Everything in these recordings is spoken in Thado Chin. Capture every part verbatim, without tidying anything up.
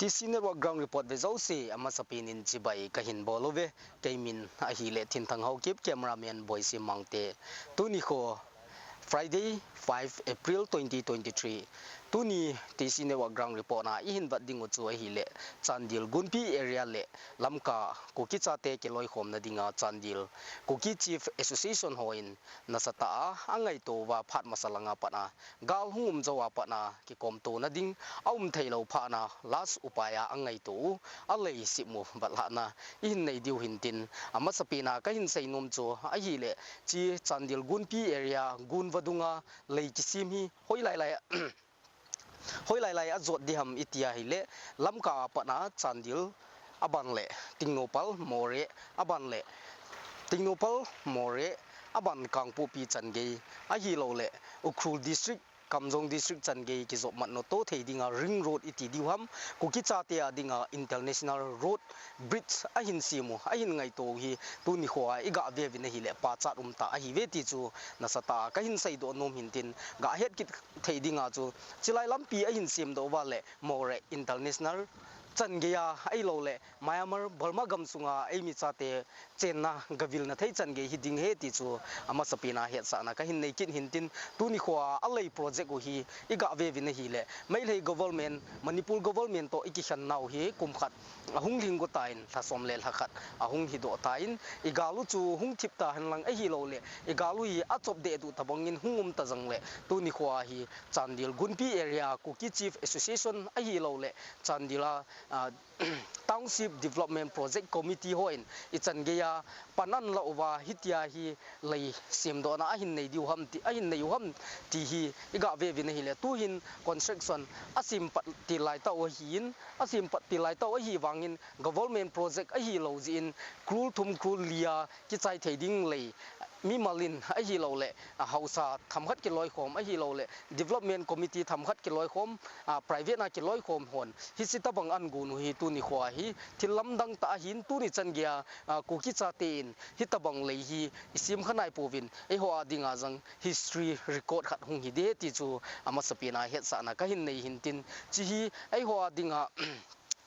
T C Network Ground Report ve jouse, amasapen in chibai kahin bol uve. Keimin ahile Thinthang Haokip, cameraman Boisim Mangte. Tuni kho Friday, five April twenty twenty-three. Tuni T C Network Ground Report na ihin vet ding u chu ahile Chandel Gunpi area le Lamka Kuki chate kiloikhomna dinga Chandel Kuki Chief Association hon nasatah a angaito uva phat masa langa pat a gal hung um jou a pat a kikomtona ding aum theilou phat a last upai a angaito u, alei sim u vetlhahna ihin nei diu hintin, amasapen a kahin seinom chu ahile, chi Chandel Gunpi area Gun vadunga lei kisem hi hoilai lai, hoilai lai a jot ding ham iti ahile, Lamka a pat a Chandel, aban le Tengnoupal, Moreh, aban le Tengnoupal, Moreh, aban Kangpokpi changei, ahilou le Ukhrul District, Kamjong District changei kijopmatna to thei dinga ring road iti diu ham, Kuki chate a dinga international road bridge ahin sem u, ahin ngaito u hi tuni kho a iga ve uvin ahile pachat um tah ahiuve ti chu nasatah a kahin seidoh nom hintin, ga het kit thei dinga chu chilai lampi ahin semdoh uva le Moreh International changei a ahilou le Myanmar Burma gamsunga eimi chate chenna gavilna thei changei hiding ahi ti chu amasapen a hetsahna kahin nei kit hintin, tuni kho a alei project u hi iga ve uvin ahile Meitei government, Manipur government toh ikikhen nau hi kum khat ahung lhing got tan, lha som le lha khat ahung hidoh tan, igal u chu hung thip tahen lang ahilou le igal u hi achop deh diu tabang in hung um ta jong le tuni kho a hi Chandel Gunpi area Kuki Chief Association ahilou le Chandel a, ah, Township Development Project Committee hon ichangei a pan anla uva hitia hi lei semdohna ahin nei diu ham ti, ahin nei u ham ti hi iga ve uvin ahile, tuhin construction asem pat til lai tah u ahin, asem pat til lai tah u ahivangin government project ahilou jeh in crore thum crore li a kichai thei ding lei mimal in ahilou le, ah, haosa themkhat kiloikhom ahilou le development committee themkhat kiloikhom, ah, private a kiloikhom hon hiche tabang agon u hi tuni kho a hi thil lamdang tah ahin, tuni changei a, ah, Kuki chate in hitabang lei hi isem kha nai pouvin, eiho a dinga jong history record khat hung hi ding ahi ti chu amasapen a hetsahna kahin nei hintin, chi hi eiho a dinga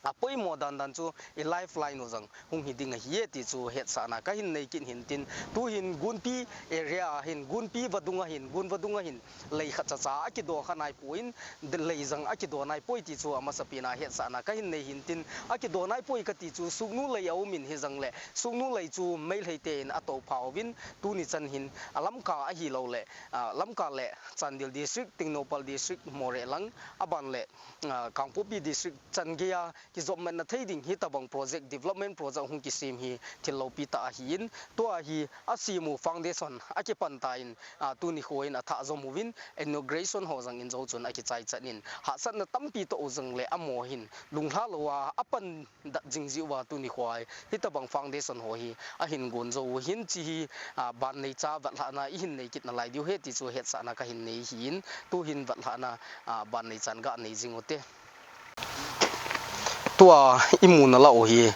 apoimo dandan chu i lifeline u jong hung hi ding ahi e ti chu hetsahna kahin nei kit hintin, tuhin Gunpi area a hin, Gunpi vadung a hin, Gun vadung a hin lei khat chacha akido kha nai pon, lei jong akido nai poi ti chu amasapen a hetsahna kahin nei hintin, akido nai poi kati chu Sugnu lei aum in hijong le Sugnu lei chu Meitei ten atoupha uvin, tuni chan hin a Lamka ahilou le, ah, Lamka le Chandel District, Tengnoupal District, Moreh lang, aban le, ah, Kangpokpi District changei a kijopmatna thei ding hitabang project, development project hung kisem hi thil loupi tah ahin, tua hi asem u foundation akipan tan, ah, tuni kho in athah jom uvin, inauguration ho jong in jou chun akichai chan in, hahsatna tampi toh u jong le amaho hin lunglha lou a apan dat jing jiu va tuni kho a hitabang foundation ho hi ahin gon jou u hin, chi hi, ah, ban neicha vetlhahna ihin nei kit nalai diu ahi ti chu hetsahna kahin nei ahin, tuhin vetlhahna, ah, ban neichan ga nei jing u te. Tua imu nalai u hi,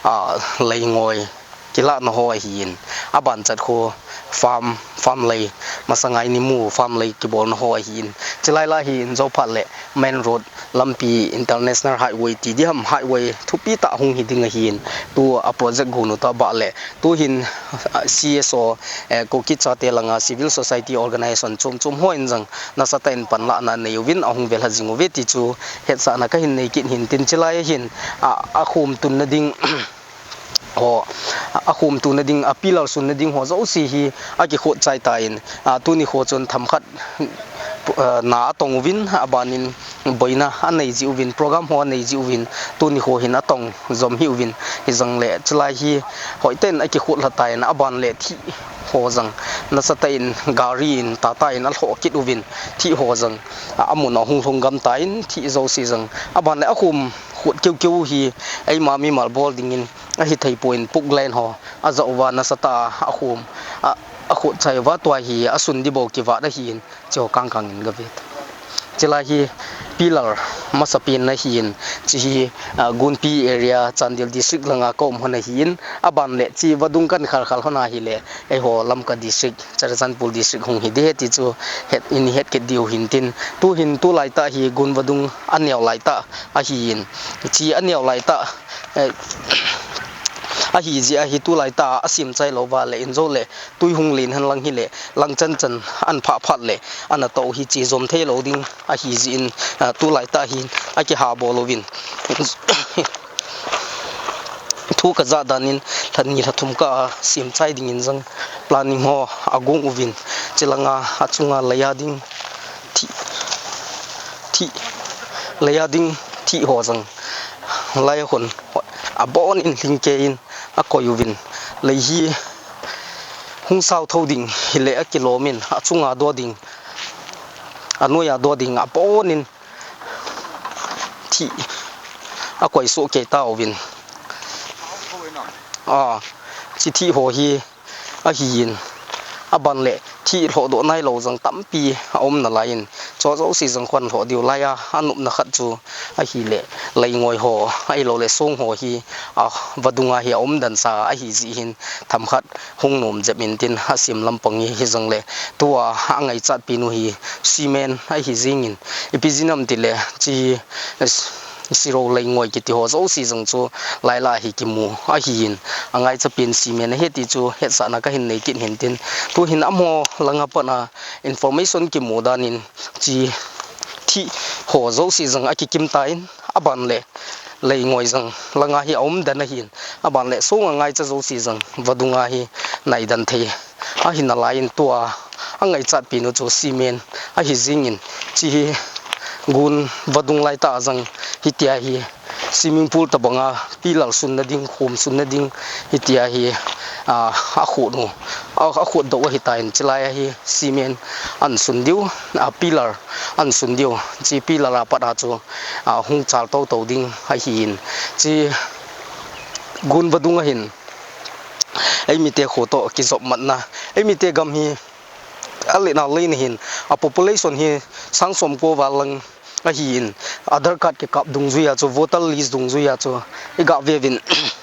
ah, leingoi kilahna ho ahin, aban chat khu farm, farm lei, masanga ini mu farm lei kibolna ho ahin, chilai lai hi in jou phat le main road lampi, international highway ti ding ham, highway thupi tah hung hi ding ahin, tua project gon u tah bah le, tuhin, ah, C S O, eh, Kuki chate langa civil society organization chom chom hon jong nasatah in panlahna nei uvin ahung velha jing uve ti chu hetsahna kahin nei kit hintin, chilai a hin, ah, akhom tunna ding ho, akhom tunna ding, a pillar sunna ding ho jouse hi akikhot chai tan, ah, tuni kho chun themkhat, ah, na atong uvin, abanin boina anei jiuvin, program ho anei jiuvin, tuni kho hin atong jom hih uvin, hijong le chilai hi hoiten akikhot lha tan, aban le thih ho jong nasatah in gari in, Tata in alhoh kit uvin, thih ho jong, ah, amun a hung lhung gam tan, thih jouse jong, aban le akhom khot keu keu hi eima mimal bol dingin ahi thei pon, puk len ho ajah uva nasatah a akhom, a, akhot chai uva, tua hi asun ding bou kivat ahin, chu kang kang in gave ta. Chilai hi pillar masapen ahin, chi hi, ah, Gunpi area, Chandel district langa ka um hon ahin, aban le chi vadung kan khal khal hon ahile, eiho Lamka district, Churachandpur district hung hi ding ahi ti chu het, in het kit diu hin tin, tu hin tulai tah hi gun vadung aneo lai tah ahin, chi aneo lai tah, eh, ahi jeh a hi tulai tah a sem chai lou va le in jo le tui hung len hen lang hile, lang chan chan an phah phat le, ana toh hi chi jom thei lou ding ahi jeh in, ah, tulai tah hin akiha bol uvin. Thu ka ja dan in, lha ni lha thum kah a sem chai ding in jong planning ho agong uvin, chilanga achunga lei a ding thih, thih, lei a ding thih ho jong lai a hon abon in lhingkei in akoi uvin, lei hi hung sao tho ding hile akilom in, achunga do ding, anoi a do ding abon in thih akoi soh kei tauvin. Ah, chi thih ho hi ahin, aban le thih lhoh doh nai lou jong tampi aum nalai in, chu jouse jong khon lhoh diu lai a, anopna khat chu ahile, lei ngoi ho, ahilou le song ho hi, ah, vadung a hi aum dan sa ahi jeh hin, themkhat hung nom jep in tin, asem lampang hi, hi jong le, tua angaichat pen u hi, cement ahi jing in, ipi jeh ham ti le, chi hi, siro lei ngoi kiti ho jouse jong chu lai lah hi kimu ahin, angaicha pen cement ahi ti chu hetsahna kahin nei kit hin tin, tu hin amaho langa pat a information kimu dan in chi thih ho jouse jong akikim tan, aban le lei ngoi jong langa hi aum dan ahin, aban le song angaicha jouse jong vadung a hi nai dan thei ahi nalai in, tua angaichat pen u chu cement ahi jing in, chi hi gun vadung lai tah a jong hitia hi swimming pool tabang a pillar sunna ding, khom sunna ding, hitia hi, ah, akhut u, ah, akhut doh ahi tan, chilai a hi cement an sun diu, ah, pillar an sun diu, chi pillar a pat a chu, ah, hung chal tou tou ding ahin, chi gun vadung a hin, eimite kho toh kijop matna, eimite gam hi, alen alen ahin, a population hi sang som ko val lang ahin, Aadhaar card kikap dungjui a chu, voter list dungjui a chu, iga ve uvin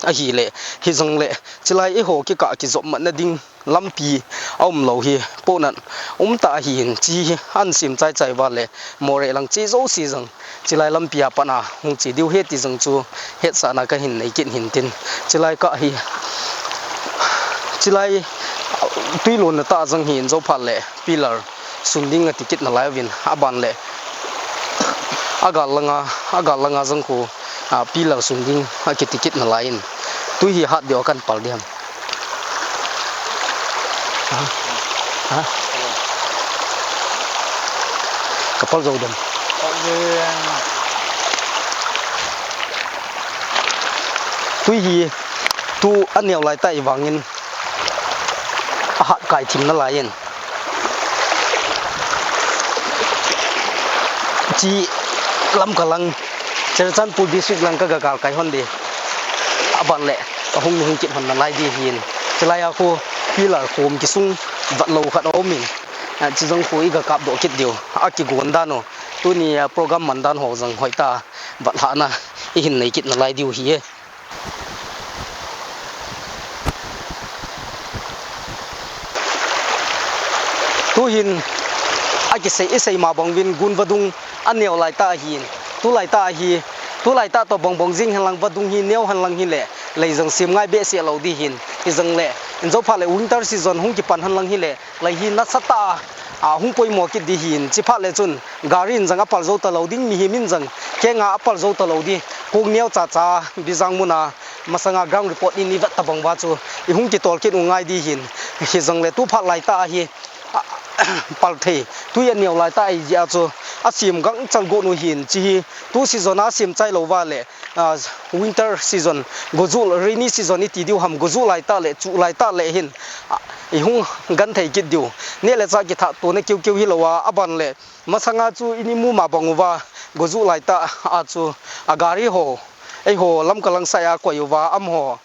ahile, hi jong le, chilai eiho kikah kijop matna ding lampi aum lou hi, pohnat um tah ahin, chi hi an sem chai chai va le, Moreh lang chi jouse jong, chilai lampi a pat a hung che diu ahi ti jong chu hetsahna kahin nei kit hin tin. Chilai kah hi, chilai tui lonna tah jong hi in jo phat le pillar sun ding ati kit nalai uvin, aban le agal langa, agal langa jong khu, ah, pillar sun ding akiti kit nalai in. Tui hi hat diu kan pal diam. Ha? Ha? Kapal jou dem. Tui hi tu aneo lai tah vangin ahat kai thim nalai in. Chi Lamka lang, Churachandpur district lang kaga kal kai hon ding. Aban le, kahung hung kit hon nalai ding hin. Chilai a khu pillar khom kisung vat lou khat aum in. Ah, chi jong khu iga kap doh kit diu. Akigon dan u. Tuni, ah, program man dan ho jong hoitah vat lhahna ihin nei kit nalai diu ahi. Tu hin akisei, isei ma bang uvin gun vadung aneo lai tah ahin. Tulai tah ahi, tulai tah toh bang bang jing hen lang vadung hi neo hen lang hile, lei jong sem ngai behseh lou ding hin. Hi jong le, in jo phat le winter season hung kipan hen lang hile, lei hi nasatah a, a, hung poimo kit ding hin, chi phat le chun, gari in jong apal jou talou ding, mihem in jong, kenga apal jou talou ding, kong neo cha cha, Bijang mun a, masanga ground report in ivet tabang uva chu, ihung kitol kit u ngai ding hin, hi jong le tu phat lai tah ahi, a, pal thei, tui aneo lai tah ahi jeh a chu, asem gangchal got u hin, chi hi, tu season a sem chai lou va le, ah, winter season, gojul, rainy season iti diu ham, gojul lai tah le, chu lai tah le hin, ah, ihung genthei kit diu. Neh le chah kithat tona keu keu hilou a, aban le, masanga chu ini mu ma bang uva, gojul lai tah a chu, a gari ho, eiho Lamka lang side a koi uva, amaho,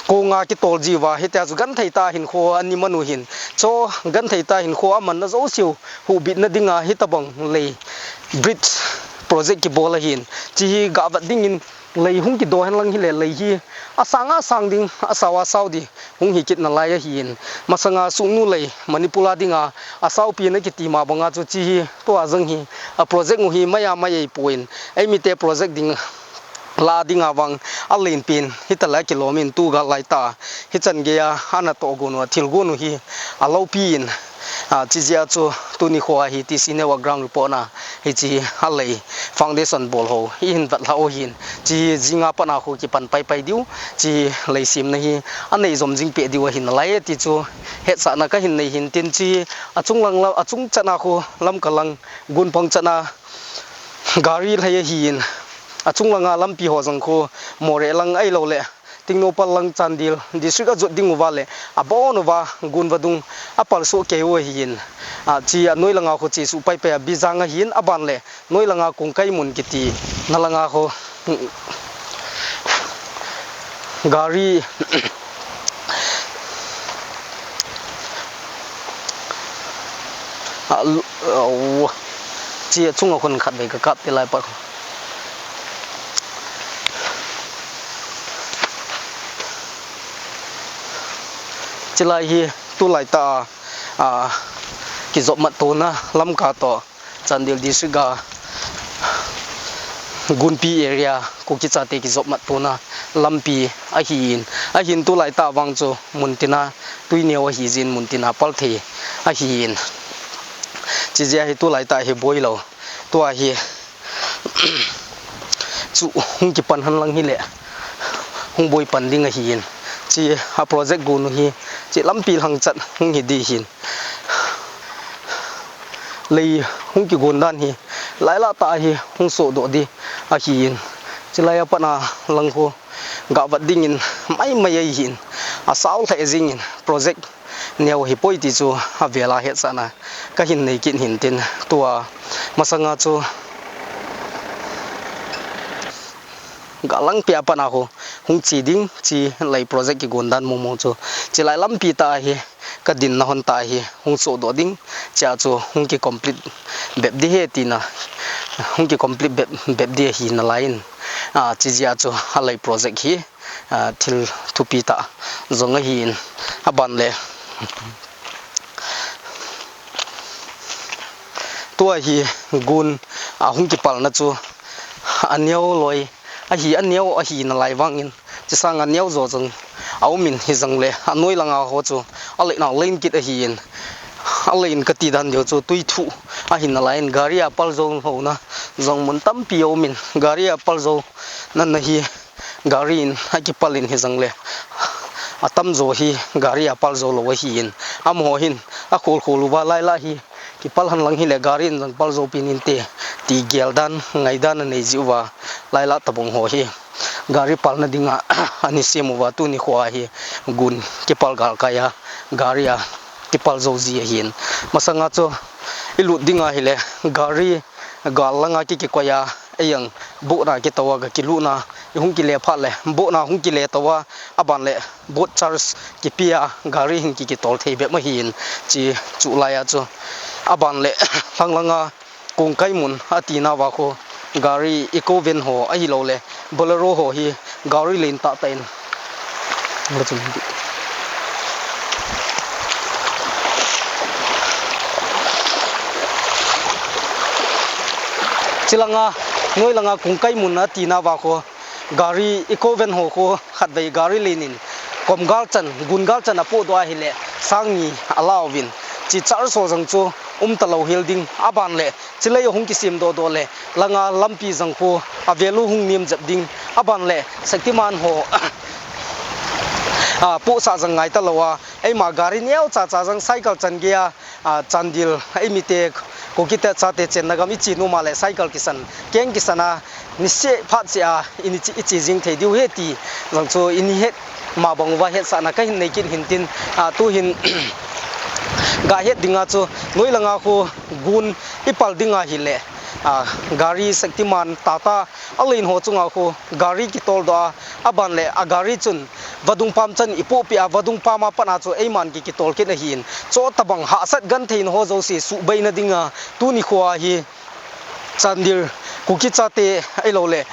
konga kitol ji uva, hitia chu genthei tah hinkho ani man u hin. Chu genthei tah hinkho amanna jouse u, huhbitna dinga hitabang lei bridge project kibol ahin, chi hi gavet dingin lei hung kido henlang hile lei hi asang asang ding, asao asao ding hung hi kit nalai ahin, masanga sungnu lei Manipur a dinga asaopi na kiti ma banga chu chi hi tua jong hi a project u hi maiya mai ei pon, eimite project ding la dinga vang alen pen hitala kilom in tu gal lai ta hichan geiya ana togon u, thil gon u hi alopi in, a, chi jeh a chu tuni khoa hi T C Network ground report na hichi a lei foundation bol ho ihin vet lha u hin, chi jinga pat a khu kipan pai pai diu, chi lei simna hi anei jom jing peh diu ahin nalai e ti chu hetsahna kahin nei hin tin, chi achung lang la, achung chan a khu Lamka lang gun pang chan a gari lhai ahin, achung langa lampi ho jong khu Moreh lang ahilou le Tengnoupal lang Chandel district ajot ding uva le abon uva gun vadung apal soh kei u ahin, a, chi anoi langa khu chi suh pai pai a Bijang ahin, aban le noi langa Kongkaimun kiti na langa khu gari a, lu-, au, chi achunga khun khatvei ka kap te lai pa. Chilai hi tulai ta a, a, kijop mat tona Lamka to Chandel district a Gunpi area Kuki chate kijop mat tona lampi ahin, ahin tulai ta vang chu muntina tui neo ahi jin muntina pal thei ahin. Chi jeh a hi tulai ta hi boi lou. Tua hi chu hung kipan henlang hile hung boi pan ding ahin. Chi a project gon u hi chi lampi lhang chat hung hi di hin. Lei hung kigon dan hi lailah ta hi hung sohdoh di ahin. Chilai a pat a lang khu gavet dingin mai mai ahin. Asao lheh jingin project neo hi poi ti chu avel a hetsahna kahin nei kit hin tin, tua masanga chu galang pia pat a khu hung chi ding, chi lei project kigon dan momo chu chilai lampi ta hi kadinna hon ta hi hung sohdoh ding, chia chu hung ki complete bep di he tina, hung ki complete bep, bep di ahi nalai in, a, chi jeh a chu a lei project hi, a, thil thupi ta jong ahin, aban le tua hi gun a hung kipalna chu aneo loi ahi, aneo ahi nalai vangin, chi sanga neo jo jong aumin hijong le anoi langa ho chu alen, alen kit ahin, alen kati dan deu chu tui thuh ahi nalai in gari a pal jo lou na jong mun tampi aumin gari a pal jo nan na hi gari in akipal in hijong le atam jo hi gari a pal jo lou ahin, amaho hin akhol khol uva lailah hi kipal henlang hile gari in jong pal jo pi nin te ti gel dan, ngai dan anei jiu va, lailah tabang ho hi gari palna dinga ani sem uva tuni khoa hi gun kipal gal kai a gari a kipal jo ji ahin. Masanga chu ilut ding ahile gari gal langa ki kikoi a, ei ang boat na kitoh a ka kilutna, i hung kile phat le boat na hung kile toh a, aban le boat charge kipe a gari hin ki kitol thei bep ahin, chi chu lai a chu. Aban le lhang langa Kongkaimun atina va khu gari eco van ho ahilou le Bolero ho hi gari len tah tah in chilanga, noi langa Kongkaimun atina va khu gari eco van ho khu khatvei gari len in kom gal chan, gun gal chan apohdoh ahile sang ni ala uvin, chi charge ho jong chu um talou hel ding, aban le chilai ahung kisem doh doh le langa lampi jong khu avel u hung nem jep ding, aban le Shaktiman ho a, pohsah jong ngai talou a, eima gari neo cha cha jong cycle chan gei a, a, Chandel, eimite Kuki te chate chenna gam i che nom a le cycle kisan, keng kisan a, niseh phat seh a, i ni chi, i che jing thei diu he ti jong chu i ni het ma bang uva hetsahna kahin nei kit hin tin, a, tu hin ga het dinga chu noi langa khu gun i pal ding ahile, a, gari Shaktiman, Tata, a len ho chunga khu gari kitol doh a, aban le a gari chun vadung pam chan i pohpeh a, vadung pam a pat a chu eiman ki kitol kit ahin, chutabang hahsat genthei na ho jouse suhbei na dinga tuni khoa hi Chandel Kuki chate ahilouleh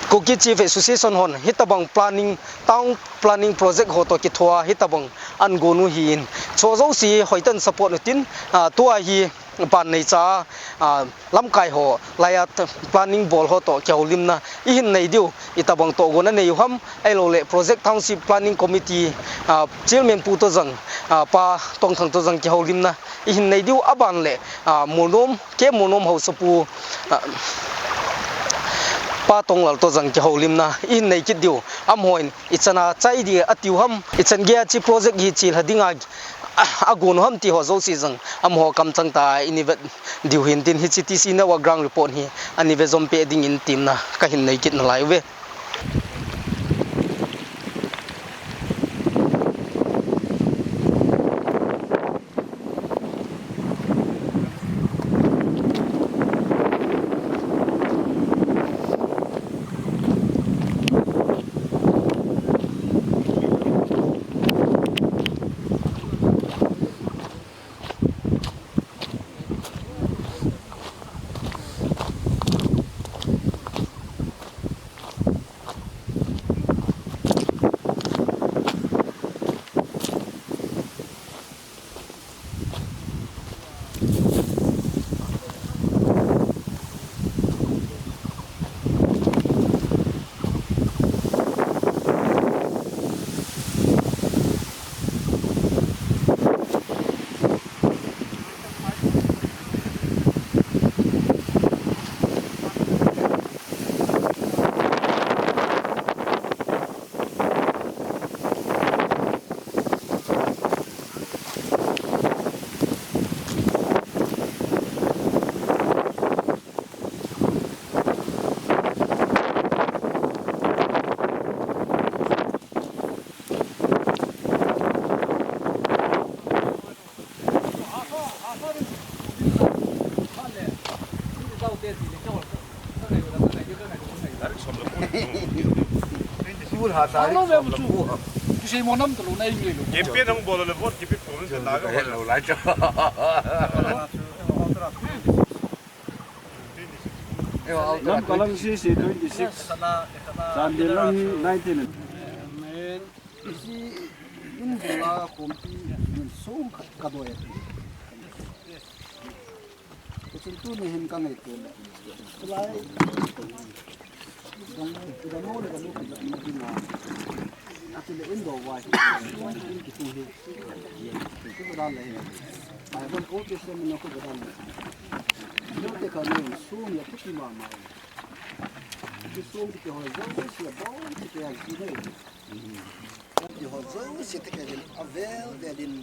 Kuki Chief Association hon hitabang planning, town planning project ho toh kithoa hitabang an gon u ahin, chu jouse hoitah in support utin, ah, tua hi ban neicha, ah, lamkai ho laiya t-, planning bol ho toh kihoulimna ihin nei diu, itabang tohgon anei u ham, ahilouleh Project Township Planning Committee, ah, Chairman pu toh jong, ah, Pa Tongthang toh jong kihoulimna ihin nei diu, aban le, ah, Molnom, K Molnom Haosapu, ah, Pa Tonglal toh jong kihoulimna ihin nei kit diu, amaho in ichan a chai ding atiu ham, ichan geiya hiche project hi chelha dinga, ah, agon u ham ti ho jouse jong amaho kamchang tah a ini vet diu ahin tin, hiche T C Network ground report hi ani ve jom peh dingin temna kahin nei kit nalai uve. Campaign hung bol le vote kipeh problem se laga ho le. Lamka lang C C twenty six. Chandel lang nineteen. Amen. Hiche in bula khompi in song khat kadoi ati. Hichun tuni hin kangaito le. Chulai. Dang, dang mo le dang mo kidang mo ding a. Hiche le in do vai. In kitu hi. Kitu dan le hin. Ai ban ko ke se mo ko dan le. Yo te ka no song ya kiti mama. Kisong kiti ho jouse a bon kiti a ji nei. Kiti ho jouse te kei avel vel in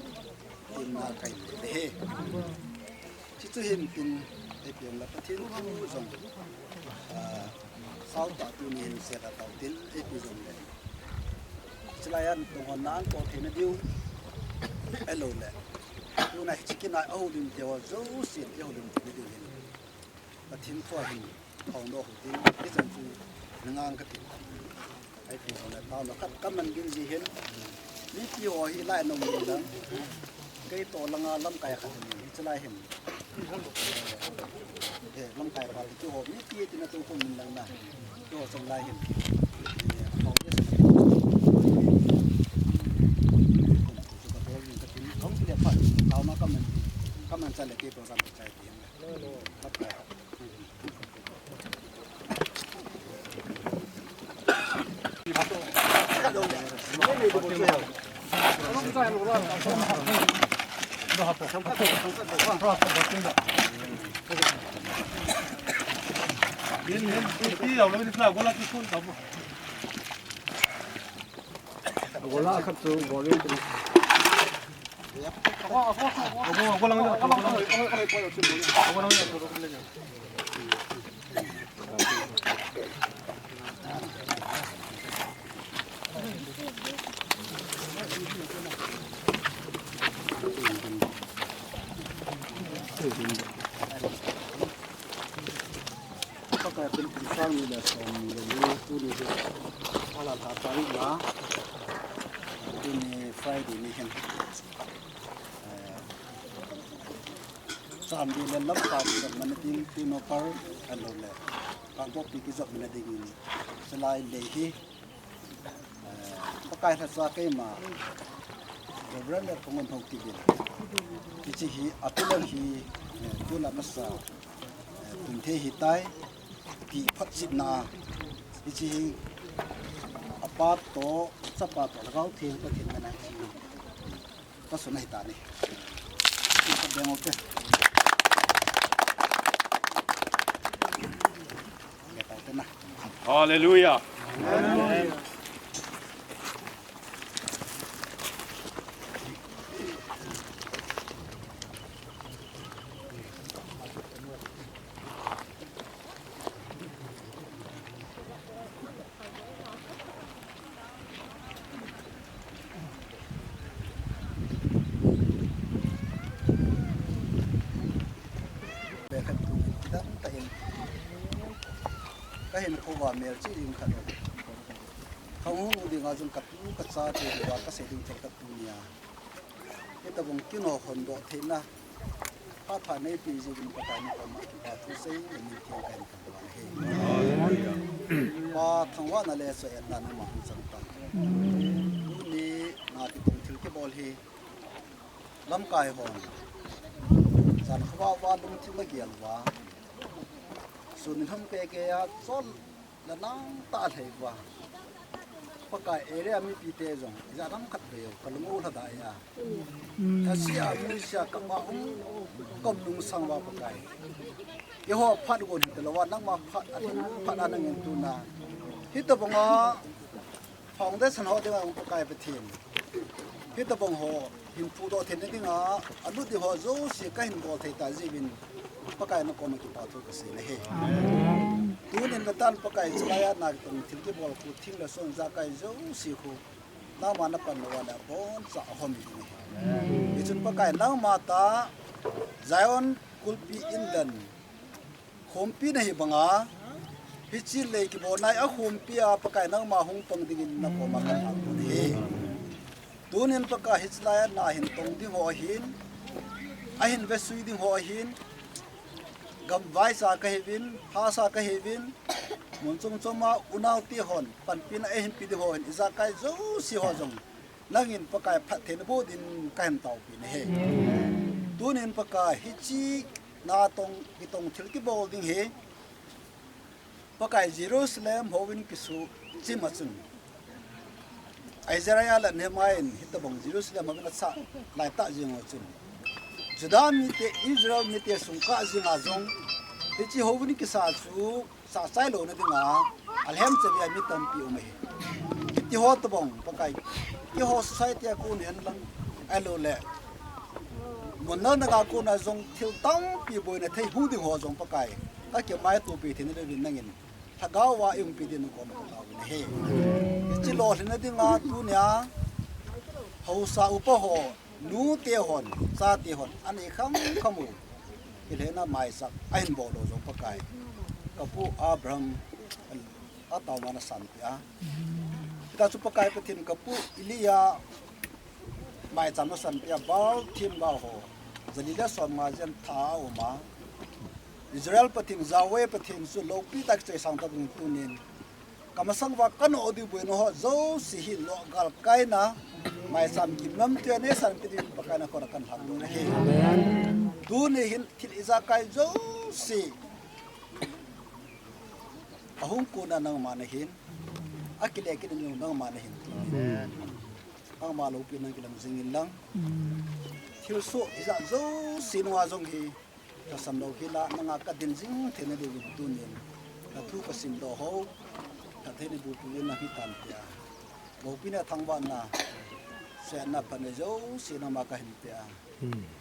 tin na kai le he. Hichu hin tin, ei pen la Pathen thu jong, ah, sao ta tuni hin sei la tau tin, ei pi jong le. Chulai a tung hon nan ko thei na diu. Ahilou le. Tuna hiche kin a houlim te ho jouse, ei houlim te na diu hin. Pathen thu hin, hou no hu tin, hichan chu na ngang kati. Ai ti ho le, tao lo khat kaman gin ji hin. Mipi ho hi lai nom ni lang. Kei toh langa lamkai khat ni, hiche lai hin. Eh, lamkai pa ti ho, mipi ti na tu kum min lang na. Ti ho chom lai hin. Eh, hou ye sa. Chu ka bol ni ka tin, hung ti le pha. Tao na kaman, kaman cha le kei program ka chai ti hin. Gola khat chu bol in. Pakai kum sang ni le som ni le li tuni hi. Ala ta ta ni la. Tuni Friday ni hin. Eh, Chambi le Lamka kijot mana ding, Twi Nopal, ahilou le Kangpokpi kijot mana dingin, chulai lei hi, eh, Pakai lhacha keima, Reverend le Pangon Haokip in, hiche hi, a pillar hi, eh, tuna masa, eh, tum thei hitai, ti phatsetna, hiche hi, a Pa toh, Chapa toh, Lhagao Theng toh, Pathen min a hi. Ka sun ahi ta ni. Ka beng o te. Hallelujah. Ka hinkho uva melchih ding khat um. Ka hung dinga jong ka tu ka chate uva ka sei ding thil khat tunia. Hitobang kin ho hondoh theina. Phat pha neipe jiuvin Pakai na koma kipa thu sei le min theng kahin thangvah ahi. Pa thangvahna le choi-atna nangma hung chang tan. Tuni na kitong thil kibol hi lamkai hon jan khovah uva lungthim agel uva, sun in ham keke a chol la nang tah lhei uva, Pakai area mipite jong ijat ham khat veu ka lung u lha dai a. Ka sia, mu sia, ka ma um, ka um nung sang uva Pakai. Keiho phat gon hita louva, nangma phat, a thil phat a nangin tuna. Hitobanga foundation ho dinga um Pakai Pathen. Hitobang ho hin phudoh theina dinga, a lut ding ho jouse ka hin bol thei ta jiuvin, Pakai na koma kipa thu ka sei ahi. Tunin na tan Pakai chulai a na kitong thil kibol khu thil le son ijakai jouse khu. Nangma na pan louva le aboncha ahom ding ahi. Hichun Pakai nangma ta Zion kulpi in dan khompi na hi banga, hiche lei kibolna a khompi a Pakai nangma hung pang dingin na koma ka lhang u ahi. Tunin Pakai hiche lai a na hin tong ding ho ahin, ahin vesui ding ho ahin, gam vaisa ka hiuvin, hahsa ka hiuvin, mun chom chom a unau te hon panpina eihin pe ding ho hin ijakai jouse ho jong nangin Pakai phatthei na boh din ka hin taopi na ahi. Tunin Pakai hiche na tong, kitong thil kibol ding hi Pakai Jerusalem houin kisuchim a chun, Isaiah le Nehemiah in hitobang Jerusalem houin asah lai tah jeng u chun, Judah mite, Israel mite sung kah jeng a jong, hiche houin kisa chu sah chai louna dinga, alhem chavia mi tampi um ahi. Kiti ho tobang Pakai, keiho society a kon hen lang, ahilou le mun nal naga kona jong thil tampi boina thei hung ding ho jong Pakai, ka kimaitopi theina diuvin nangin Lhagao a eiumpi din na koma ka taovin ahi. Hiche lolhinna dinga tunia haosa upa ho, nute hon, chate hon, anei kham kham u, kilhena maicham ahin bol u jong Pakai, ka pu Abraham a taoma na sanpeh a, hita chu Pakai Pathen ka pu Elijah maicham na sanpeh a, Baal themgao ho jali le somnga jen tha a um a, Israel Pathen, Yahweh Pathen chu loupi tah kichoi sang tabang tunin, ka masang uva ka noh diu boina ho jouse hi noh galkai na, maicham gimnamtah a nei sanpeh diuvin Pakai na koma ka lhang u ahi. Tuni hin thil ijakai jouse ahung kona nangma nahin, akile kit na jong nangma nahin. Nangma loupina kilang jing in lang, thilsoh ijat jouse nunga jong hi, ka sam lou hi la, nanga ka din jing theina diuvin tunin, na thu ka simdoh ho, ka theina bu pu in na hi tan tia. Loupina, thangvahna, sehna, phatna jouse nangma ka hin pe a.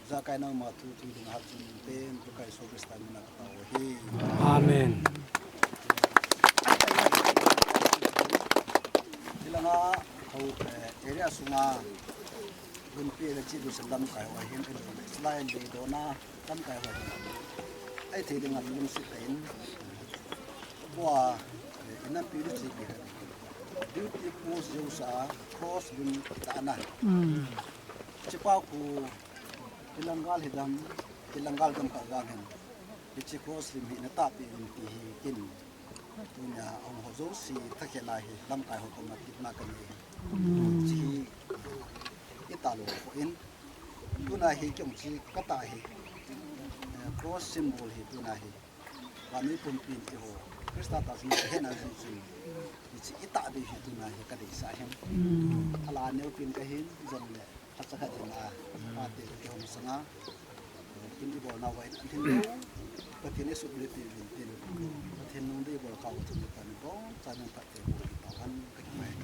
Ijakai nangma thu thu ding hatchungnung pen Pakai Jesu Christa mina ka tao u ahi. Amen. Hilanga ho, eh, area sunga gunpi le chi du se lamkai ho ahin, lai le dona lamkai ho ahin. Ei thei dinga lungset tah in. Tua, eh, inampi di chi ki. Duty post jousea, cross gun tah na. Chipa khu, ilang gal hidam, Langgal gamkai vang hin, hiche cross lim hi natahpeh uvin ti hi kin, tunia ahung ho jouse thakhel a hi lamkai ho koma tepna kanei hi. Hiche hi itah lou poi, tunia hi kei jong hiche katah hi, eh, cross symbol hi tunia hi vannoi pumpin eiho Christa tahsan kahetna jeh chun, hiche itah diu hi tunia hi kadeisah ahin. Ala neopin kahin, jongle khat cha khat in a, pate kihong sanga, tin ibolna uva in alhin lou, Pathen in eisuhmil peh uvin tin, Pathen nung dei bol kah u thum le tan bou, cha nang phat te bou, tahan kakipah e.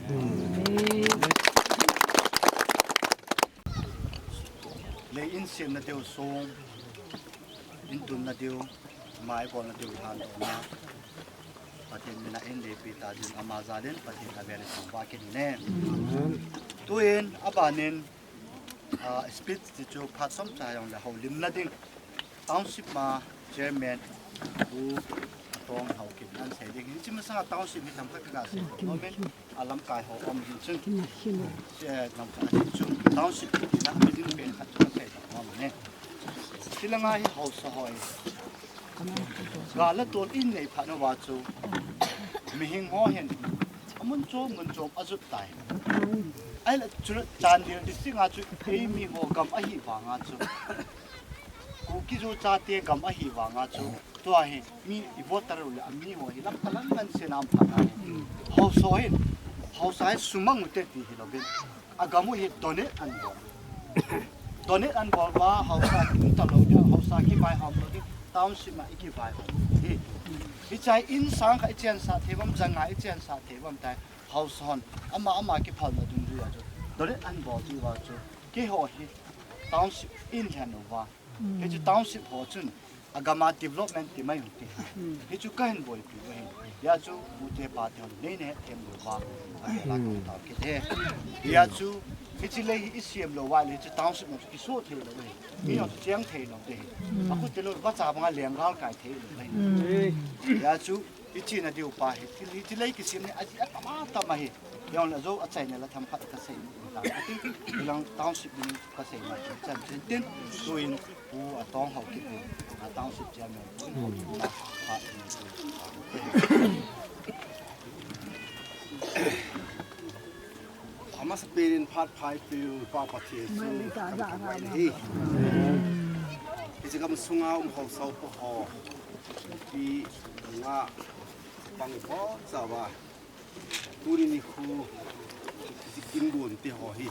Lei in semna diu sung, in tunna diu, mai bolna diu lhan dohna, Pathen mina in leipi ta ding ama jal in Pathen avel in thangvah kin ahi. Tuin abanin, ah, speech ti chu phat som cha jong le houlimna ding, township ma chairman Pu Atong Haokip in asei ding. Hiche masanga township hi themkhat kaga sei nom in, alamkai ho um jing chun, eh, lamkai a ding chu township tina miding pen khat chu kasei nom in ahi. Chulanga hi haosa ho hi gal le tol in nei phat uva chu, mihem ho hin amun chom mun chom ajot tai. Ahile chu Chandel district a chu eimi ho gam ahi vanga chu, Kuki Zo chate gam ahi vanga chu, tua hi mi i voter u le ami ho hi lamka lang ngansen a um phat ahi. Haosa hin, haosa hi sumang ute ti hilouvin, agam u hi donate ahin bol. Donate ahin bol uva, haosa kium talou ding, haosa kivaihom lou ding, township a ikivaihom ding. Hiche hi in sang khat ichensah thei uvam, ja nga ichensah thei uvam tai, haosa hon ama ama kiphalna dungjuia chu donate ahin bol diu va chu, keiho hi township in lhen uva, hichu township ho chun agam a development ti mai u ti. Hichu kahin boipi u ahi. Hijeh chun ute pate hon neina hetthem lou uva, avel a kahung tao kit e. Hijeh chun hiche lei hi isem lou uva le hiche township ma chu kiso thei lou ahi. Mi ho chu cheng thei lou te. Akhu te lou vacha banga lenggal kai thei lou ahi. Hijeh chun ichena diu pa hi, thil hiche lei kisem hi ajeh atam atam ahi. Jong le jou achaina la themkhat kasei ta. Ati, ilang township ni kasei ma chan chan tin, tuin Pu Atong Haokip in, a township chairman, Pu Haokip in, a, a, amasapen in phat pha eipeu Pa Pathen chu kathangvah in ahi. Hiche gam sunga um haosa upa ho, pi nga pang bou chauva, tuni nikho, hiche kin gon te ho hi,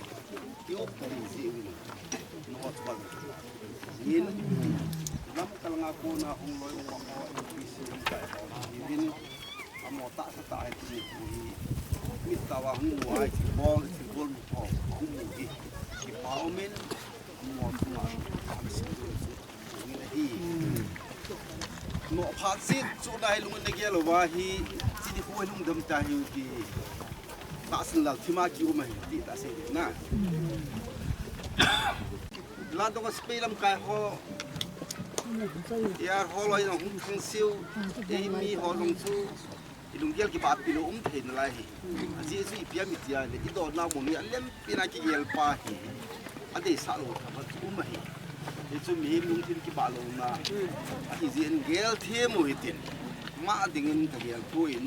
i-up ding jeh uvin, nangho chu bang in, lamkai langa kona hung loi upa ho, M P C lamkai ho, hiuvin, amaho tah tah tah hi tuni nikho hi, mit tah uva hung mu a, thilbol, thilbol ho, hung mu hi, kipa umin, amaho chunga, amaho chunga, Ahi. Nohphat set chu nahilou in nagel uva hi, chini khu lungdam ta hi ti. Tahsan lal thima kium ahi ti ta sei na. Ladong a spei lamkai ho. Yar ho loi na hung thang siu. Eimi ho jong chu. I lunggel kipahpi lou um thei nalai hi. Ajeh chu ipi ham itia le, i donna mun hi alempin a kigel pa hi. Adeisah lou tah chu um ahi. Hichu mihem lungthim kibah louna. Ahi jeh in gel them u hitin. Ama dingin kagel poi.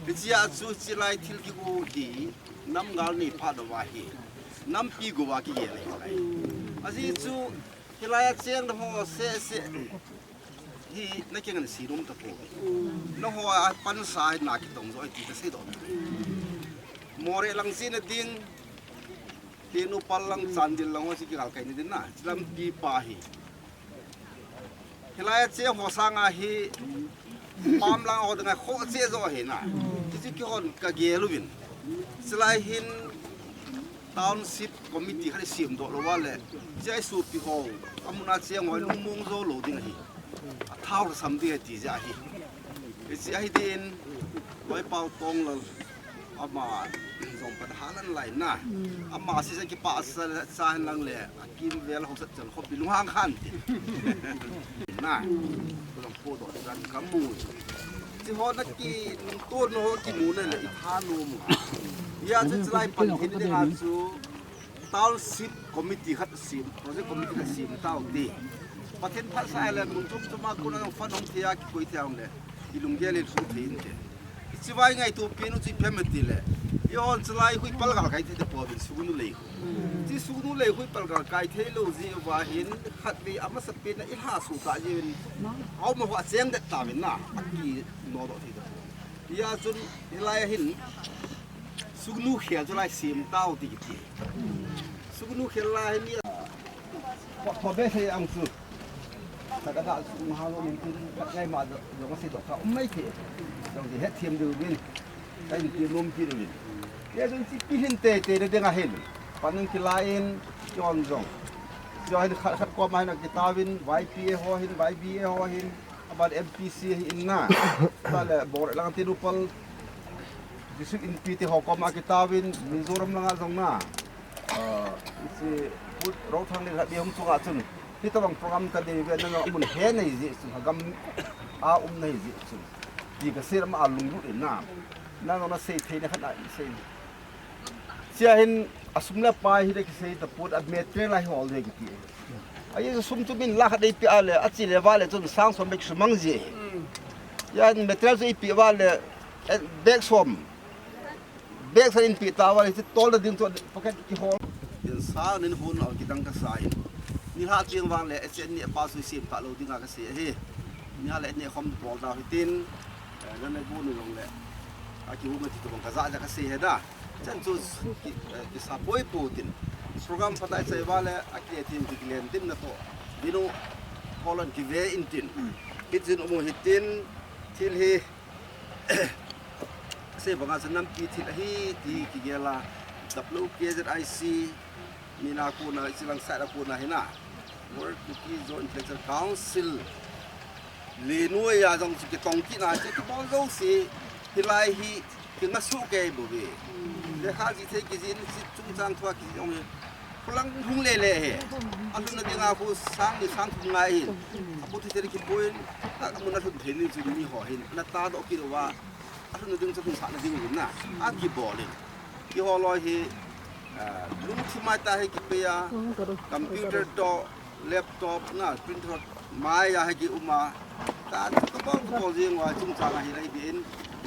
Hichea chu chilai thil kigo hi. Namgal nei phat uva hi. Nampi gova kigel ahi. Ajeh chu hilai a cheng ho seh seh. Hi, na kingansei nom tapoi. Nangho a pansa hi na kitong jo ti kasei doh. Moreh lang jeh a ding, Tengnoupal lang, Chandel lang ho chu kigal kai na ding na, lampi pa hi. Hilai a cheng ho sanga hi, pam lang ho ding a kho che jo hi na. Hichu kihon kagel uvin. Chulai hin, Township committee khat i sem doh lou uva le, hiche a i sopi ho, amun a cheng ho lungmong jo lou ding ahi. Athao lhasam ding ahi ti jeh ahi. Hiche ahi din, Loipao Tonglal, ama jong pat halan lai na. Ama sese kipah sa, sa hen lang le, akimvel haosat chan khopi lunghang khan ti. Na. Ko jong po doh dan kamu. Hiche ho nakinungto ho kimu na le i thanom u. Hijeh chun chulai pan hin ding a chu township committee khat sem, project committee khat sem tau ti. Pathen phatsah le mun chom chom a kona jong fund hung thei a kikoi thei a hung le, i lunggel in sung thei inte. Hiche va i ngaito pen u chu ipi ham itile, i hon chalai khu i palgal kai thei tapouvin sugnu lei khu. Hiche sugnu lei khu i palgal kai thei lou jeh uva hin khatvei amasapen a i lhasuh tah jeh uvin, aum a ho a cheng det tauvin na, akinodoh thei tapou. Hijeh chun hilai a hin sugnu khel chu lai sem tau ti kiti. Sugnu khel lai hi mi a, pho, pho be sei ang chu. Sa ka da sugnu ha lo min tin ka ngai ma do, do ka sei do ka um mai ti. Dong ti het thiam diu vin. Ka in ti nom ti diu vin. Hijeh chun hiche pi hin teitei na ding a hin, pan in kilai in, jon jong. Jon hin khat khat kom a hin akitauvin, Y P A ho hin, Y B A ho hin, aban M P C hi in na. Tale Boreh lang tin upal, District Inpi te ho kom a kitauvin, Mizoram langa jong na. Ah, hiche Pu Rothang le Rabi hung chunga chun, hitabang program ta dei ve, nang amun he nei jeh chun, agam a um nei jeh chun, ti ka sei, ama lunglut in na. Nang na sei thei na khat na sei. Hichea hin asum le pai hi le kisei tapon, a material a hi hol ding kiti. Ajeh chu sum chu min lakh khat eipeh a le, ache le va le chun sang som bek sumang ji. Hijeh in material chu eipeh va le, eh, bag som, bag san in peh ta va le, hiche tolna ding chu pocket kihol. Insang nin hon a kidang kasa in. Nilhah teng vang le, H N ni a pa chu sem ta lou ding a kasei ahi. Nilhah le ni khom bol da hitin, eh, nana gon u jong le, akihum a ti tobang kaja ja kasei ahi da. Chan chu ki, eh, kisa poi po tin. Program phatah i chai va le, akile tin, kile tin na toh. Vinu, holon kive in tin. Hitin umu hitin, thil hi, sei banga chu nampi thil ahi, ti kigel a. W K Z I C, mina kona, hiche lang side a kona hi na. World Kuki-Zo Intellectual Council. Le noiya jong chu kitong kit na chu kibol jouse hilai hi kingasoh kei bou ve. Lekha jih thei kijih in hiche chungchang thua kijih jong hi. Kholang hung le le hi. Alhunna dinga khu sang ni sang thum ngai hin. Apu thi thei kipui in. Amun alhun thei ni chu mi ho hin. Ana tadoh kit uva. Alhunna ding chu lhunsahna ding uvin na. Akibol in. Keiho loi hi, ah, lungthim a tah hi kipei a, computer toh, laptop na, printer toh, maiya hi kium a. Tah chu kabol kabol jeng uva chungchang a hilai din,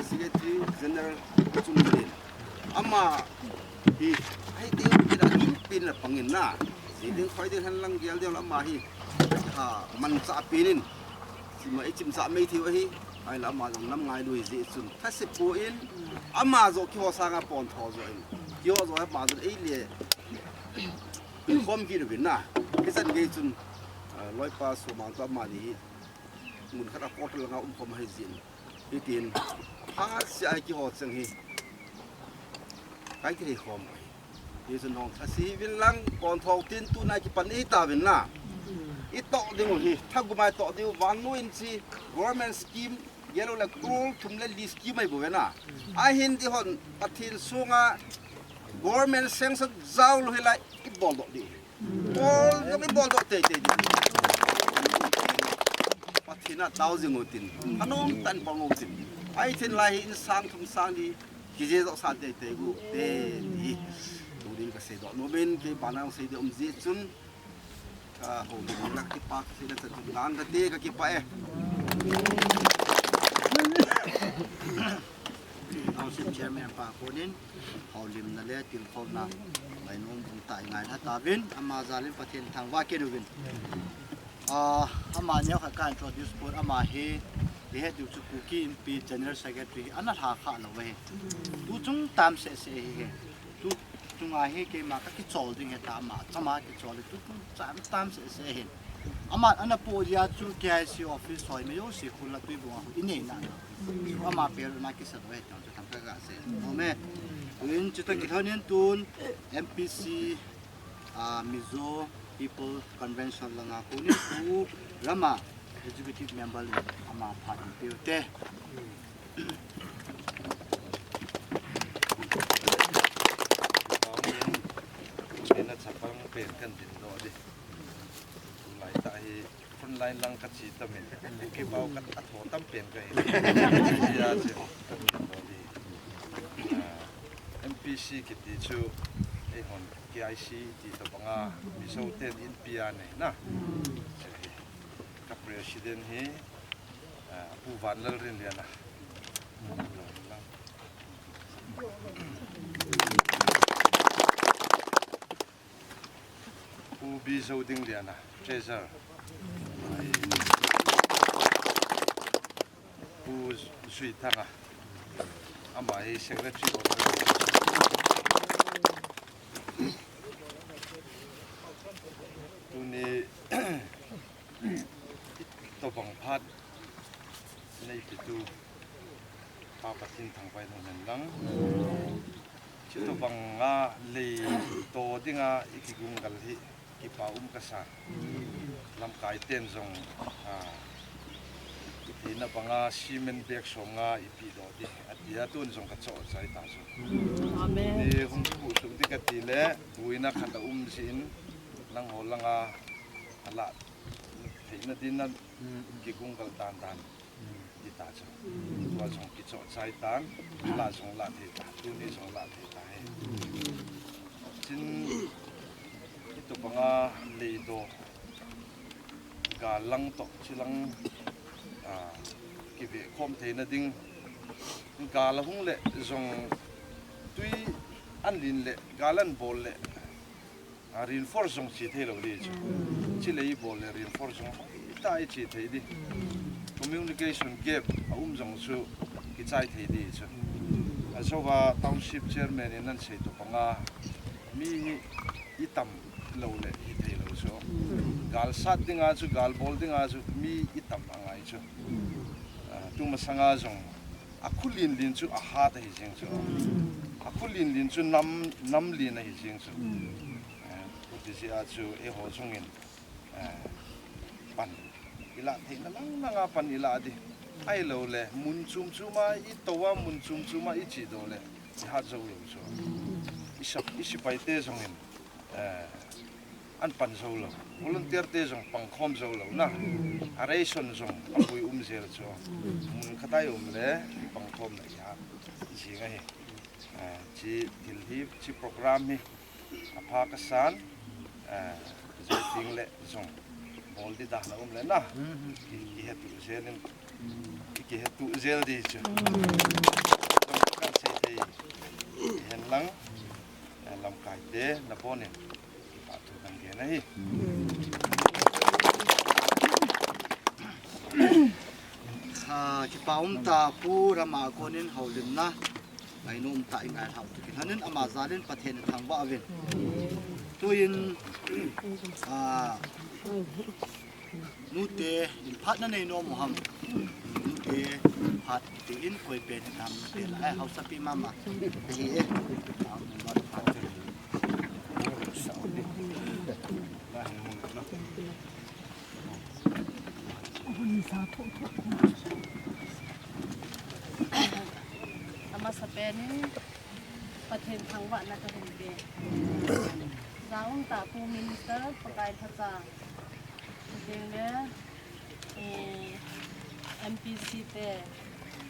Secretary General chung din. Ama hi, hiti pin a, pin a pangin na. Sei ding khoi ding hen lang gel ding ama hi. Ha, manchah pin in. Chima i chimchah mai thei u ahi. Ahile ama jong nam ngailu hijeh chun thase poi, ama joh keiho sanga pontho joh in, keiho joh hi ama jong eile khom kit uvin na. Hichan gei chun, ah, loipa Somang toh amani hi mun khat a quarter langa um khom ahi jin, hitin phatseh a hi keiho cheng hi kai thei khom ahi. Hichun hung thase uvin lang, pontho tin tuna kipan itauvin na. I toh ding u hi, thagum a i toh ding u, vannoi in chi, government scheme, gel u le crore thum le li scheme ahi bou ve na. Ahin eihon, Pathen sunga, government sanction jaolou hilai, i boldoh ding u hi. Bol, i boldoh teitei ding u hi. Pathen a tao jing u tin, anom tah in pang u tin. Ahi thei lai hi in sang thum sang li, kije joh sa teitei u te ti. Tuni ka seidoh nom in, kei bana jong sei ding um jeh chun, ka houlim in la kipa, sei le chan chun lang kate, kakipah e. Council Chairman pa konin, houlimna le tilkhouna, ngainom bung tah i ngailha tauvin, ama jal in Pathen thangvah kit uvin. Ah, ama neokhat ka introduce pon, ama hi, i het diu chu Kuki Inpi General Secretary hi ana lha kha lou ahi. Tu chung tam seh seh ahi. Tu chunga hi keima ka kichol ding ahi ta, ama chama kichol hi tu chung tam tam seh seh ahi. Ama ana po dia chu K I C office hoi me jouse khu la Tuibong a khu i nei na na. Ama pe lou na kisa lou ahi tang chu thangvah ka sei. Amen. Tuin chuta kilhon in tun M P C, ah, Mizo People Convention langa konin Pu Rama Executive Member in ama phat in peh u te. Ina chapang pen kan din doh di. Tulai tah hi front line lang ka chi tamin. Kibau ka a tho tam pen ka hi. Ya chi kan din doh di. Ah, M P C kiti chu eihon K I C ti tobanga Mizo ten inpi a nei na. Chu hi. President hi, ah, Pu Vanlalrinliana. Pu Bijodingliana, Treasurer. Pu Zuithanga, ama hi Secretary of. Tuni tobang phat neipetu Pa Pathen thangvah in umhen lang. Chutobanga leito dinga ikigungal hi kipa um kasa. Lamkai ten jong, ah, itheina banga cement bag somnga ipehdoh ding atia, tun jong kachoh chai ta chu. Amen. Ni hung kipusuh ding kati le, buina khat aum jin, nangho langa alah theina dinga kigungal dandan ding ta chu. Tua jong kichoh chai tan, lah jong lah thei ta, tuni jong lah thei ta hi. Chin itobanga leido gal lang toh chilang, ah, kive khom theina ding, gal ahung le jong tui an lin le gal an bol le, ah, reinforce jong chi thei lou ding chu. Chilei bol le reinforce jong hoi tah a ichi thei ding. Communication gap aum jong chu kichai thei ding chu. Ajouva township chairman in ahin sei tobanga mi hi itam lou le hithei lou chu. Gal sat dinga chu, gal bol dinga chu mi itam angai chu. Ah, tumasanga jong akhu lin lin chu ahat ahi jeng chu. Akhu lin lin chu nam, nam lin ahi jeng chu. Eh, hiti jeh a chu eiho jong in, eh, pan ilah theina lang langa pan ilah ding. Ahilou le mun chom choma itou a, mun chom choma ichi doh le ihat jou lou chu. Isap, isipai te jong in, eh, an pan jou lou. Volunteer te jong pang khom jou lou na. A ration jong apui um jel chu. Mun khat a i um le pang khom le ihat jing ahi. Ah, chi thil hi, chi program hi apha kasan, ah, jou ding le jong bol ding dan aum le na. Ki, kihetu jel in, kihetu jel ding chu. Jong kan sei thei hen lang, ah, lamkai te nabon in kipa thu kan gen ahi. Ah, kipa um ta, Pu Rama konin houlimna ngainom tah in ngai lhau toh kilhonin ama jalin Pathen in thangvah uvin. Tuin, ah, nute in phat nanei nom u ham? Nute phat tin koi pen ham? Nute la, eh, haosapi mama. Hi e. Amasapen in Pathen thangvahna kahin pe. Jangum tah Pu Minister, Pakai lhacha, chuteng le, eh, M P C te,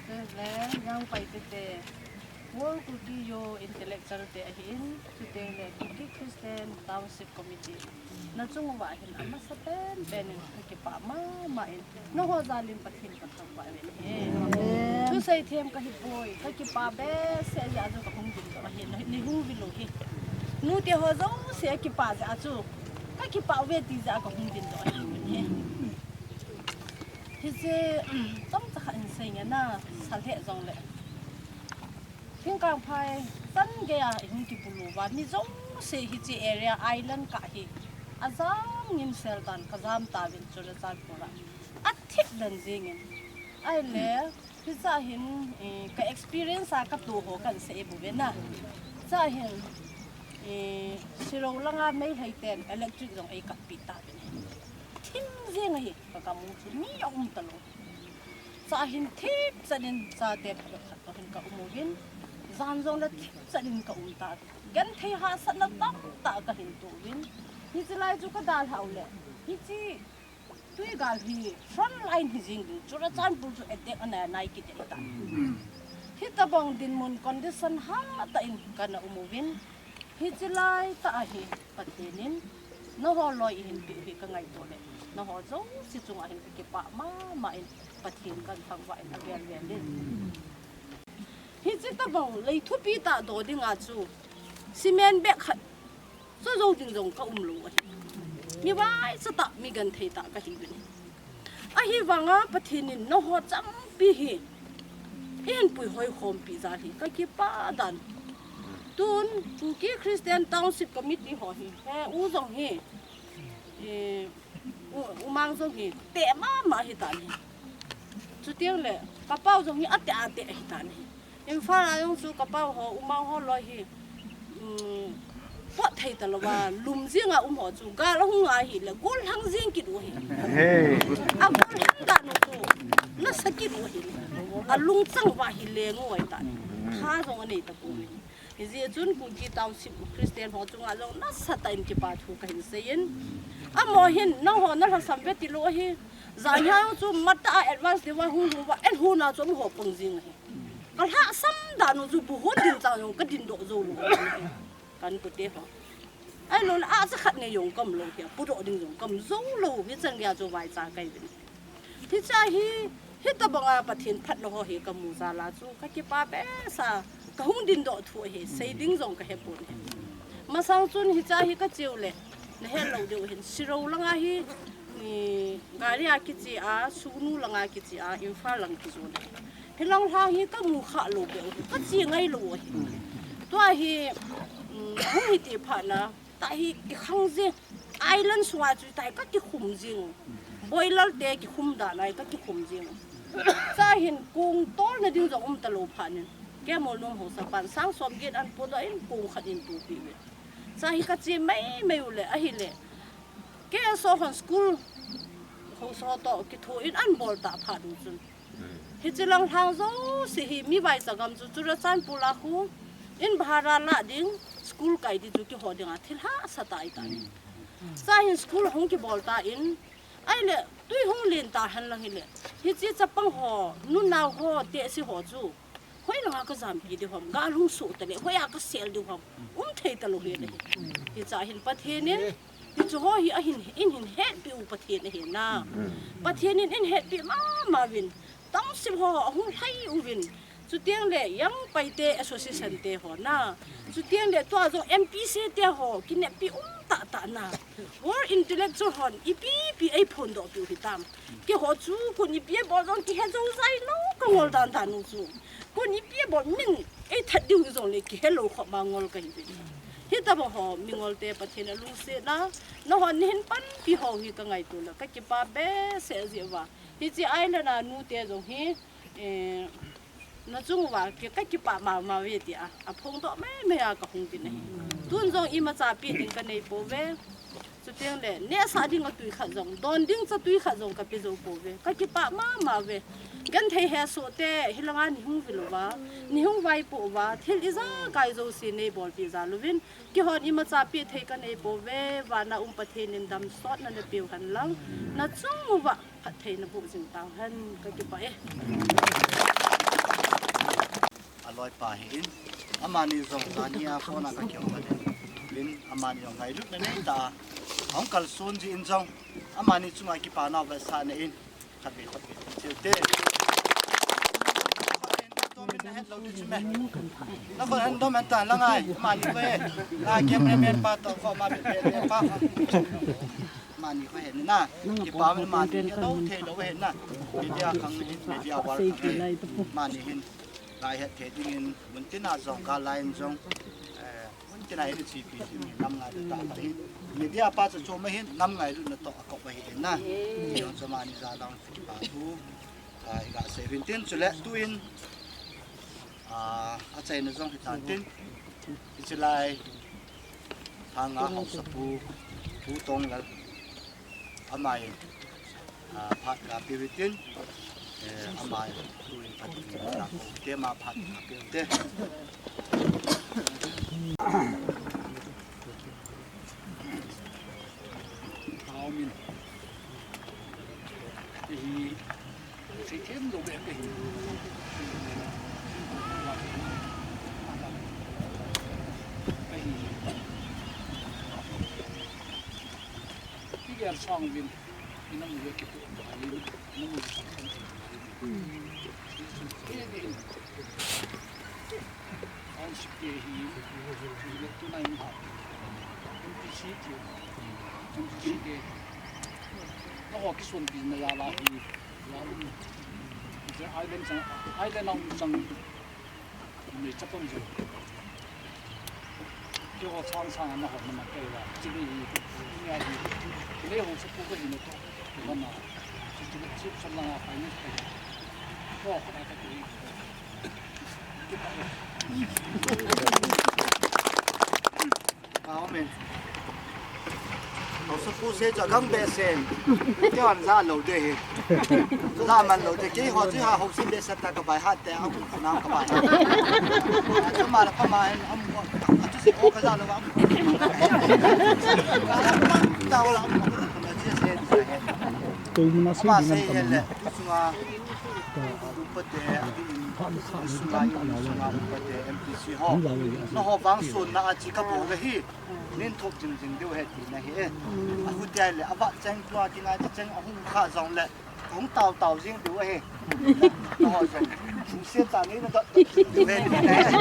chuteng le Young Paite te, World Kuki Youth Intellectual te ahin, chuteng le Kuki Christian Township Committee. Nachung uva hin amasapen pen in kakipah mama in. Nangho jalin Pathen kathangvah uve. Amen. Thusei them kahipoi. Kakipah behseh jeh a chu kahung dingdoh ahi. Nei hung vil u hi. Nute ho jouse akipah jeh a chu kakipah uve ti jeh a kahung dingdoh ahi. Hiche, um, chomcha khat in sei nge na, sa lheh jongle. Thingkangphai chan geiya ihung kibulu uva, mi jouse hiche area island kah hi ajam ngimsel tan kajam tauvin Churachandpur a. Athip den jengin. Ahile, hiche a hin, eh, ka experience a katoh ho kahin sei bouve na. Hiche a hin, eh, Sirou langa Meitei ten electric jong eikatpeh tauvin. Thim jeng ahi, kagam u chu mi aum talou. Hiche a hin thipchan in chate phabep khat toh hin kaum uvin, jan jongle thipchan in kaum ta. Genthei hahsatna tamtah kahin toh uvin. Hiche lai chu kadalhah u le, hiche twi gal hi front line hi jeng ding, Churachandpur chu attack anai nai kit ahitai. Hitobang dinmun condition hatah in kana um uvin, hiche laitah a hi Pathen in nangho loi eihin peh u hi kangaito le. Nangho jouse chunga hin kakipah mama in, Pathen kathangvah in avel vel in. Hiche tabang lei thupi tah doh dinga chu cement bag khat cho jou ding jong kaum lou ahi. Mi vaicha tah, mi genthei tah kahiuvin. Ahivanga Pathen in nangho changpi hi eihin puihoi khompi jal hi kakipah dan. Tun Kuki Christian Township Committee ho hi, he u jong hi, eh, u, u mang jong hi teh mama ahitan ahi. Chuteng le kapau jong hi ateh ateh ahitan ahi. Imphal a jong chu kapau ho, u mang ho loi hi, um, pot thei talouva lum jenga um ho chu gal ahung a hile gollhang jeng kit u ahi. Agollhang dan u chu nasa kit u ahi. Alungchang uva hi leng u ahitan. Tha jong anei tapouve. Hijeh chun Kuki Township Christian ho chunga jong nasatah in kipa thu kahin seiyin. Amaho hin nangho nalhasam ve tilou ahi. Janhi a jong chu matah a advance diuva hung lhung uva, eiho na chu amaho pang jeng ahi. Kalhahsam dan u chu bu hon din chang jong kadin doh joulou ahi. Kainkote ho, ahiloule ahcha khat nei jong kaum lou hia, pudoh ding jong kaum joulou, hichan geiya chu vaicha kahiuvin. Hiche hi, hitabanga Pathen phatna ho hi kamu jal a chu kakipah behseh a, kahung dindoh thu ahi, sei ding jong kahepon ahi. Masang chun hiche hi kacheu le nahet lou diu hin, Sirou langa hi, gari a kiche a, Sugnu langa kiche a, Imphal lang kijon ahi. Hilang lhang hi kamu kha lou beh u hi, kache ngai lou u ahi. Tua hi, um, hung hiti phat na, tah hi kikhang jeng, island sunga chu tah hi kakikhum jeng u. Boiler te kikhum dan a hi kakikhum jeng u. Chua hin kong tolna ding jong um talou phat in, keimo nom haosapan sang somget an podoh in kong khat in tupeh uve. Chua hi kache mai mai u le, ahile K S O hon school haosa toh kitho in an bol tah phat u chun, hiche lang lhang jouse hi mi vaicha gam chu Churachandpur a khu in bhara la ding, school kai ding chu kihou dinga thil hahsa tah ahitan. Chua hin school hung kibol tan, ahile tui hung len tahen lang hile, hiche chapang ho, nunao ho, tehse ho chu hoilanga kajampi diu ham, gal hung soh tale hoiya kasel diu ham, um thei talou hi ahi. Hichea hin Pathen in hiche ho hi ahin, in hin hetpeh u Pathen ahi na. Pathen in in hetpeh mama uvin, township ho ahung lhai uvin, chuteng le Young Paite Association te ho na, chuteng le tua jong M P C te ho kineppi um tahtah na. World Intellectual hon ipi ipi eiphondoh piu hitam. Keiho chu kon ipi abol jong kihe jou jai lou kangol dandan u chu. Kon ipi abol min eithat diu hijongle kihe lou khop ma ngol kahiuve. Hitobang ho mingol te Pathen alungsetna, nahon neihin panpi ho hi kangaito le kakipah behseh jeh uva. Hiche island a nute jong hi, eh, nachung uva kakipah mama uve tia aphongdoh maimai a kahung tin ahi. Tun jong imacha peh ding kaneipouve. Chuteng le nehsah dinga tui khat jong, don ding cha tui khat jong kape jou pouve. Kakipah mama uve. Genthei hesoh te hilanga neihung vil uva, neihung vaipoh uva, thil ijakai jouse neibolpeh jal uvin, keihon imacha peh thei kaneipouve. Vana um Pathen in damsotna napeu hen lang, nachung uva phatthei naboh jing tauhen. Kakipah e. Aloipa ahin, amani jong janhia phone a kakihou kit in, amani jong ngailutna neitah a ahung kalson jeh in jong, amani chunga kipa nao vetsahna in, khatvei khatvei cheu te. Nakhut hin dom hen ta lang ai, amani kho he, na cameraman pa toh kho ma bit bit pa kho. Amani kho he na, kipa amani helou theilou he na, media khang hin, media world khang hin, amani hin. Ngai het thei dingin, muntina jong, gal lai in jong, eh, muntina hin ichipi dingin, nam ngailutna tah ahin. Media pa chu chom ahin, nam ngailutna toh akop ahi in na. Jong chu amani jal a kipa thu, ah, iga sei uvin tin chule tuin, ah, achaina jong hitan tin. Hiche lai, Thanga haosapu, Pu Tonglal. Amahin, ah, phat kapeh utin, eh, amahin, tuin phat kapeh ute, ama phat kapeh ute. Amin. Hi, thithem lou beh kahi. Kahi. Tigel sang uvin. Township te hi, hi le tunai in ha. M P C ti, M P C te. Nangho kisuanpina jal a hi, jal um. Hiche island chang, island a um chang. Nei chapang jo. Keiho chang chang a nahon na ma kei la. Chini hi, ni a hi. Kei haosapu kahi na to. Kei la na. Chi, chi, chi, cham lang a, finance kahi. Ko, ko na ka kei. Amen. Haosapu sei chu agang behseh in. Keiho ja lou ding ahi. Ja man lou ding. Keiho chu ha haosa behseh ta ka bai hat te, amu khuna ka bai hat. Chu ma la pa ma hin, amu, achu sei ko ka ja lou, amu. Ta la, amu, ka ja sei. Ko mu na sei. Ama sei ding an ka he le, ma. Tu sunga. Upate, adi in, sunga in, sunga upate, M P C ho. Nangho vang sunna a chi kabol ahi. Nin thok jing jing diu ahi tina ahi. Ahu tia le, ava cheng tua kingai cheng ahung kha jong le. Hung tao tao jing diu ahi. Nangho jong. Hung se ta ni na dot diu ahi tina ahi.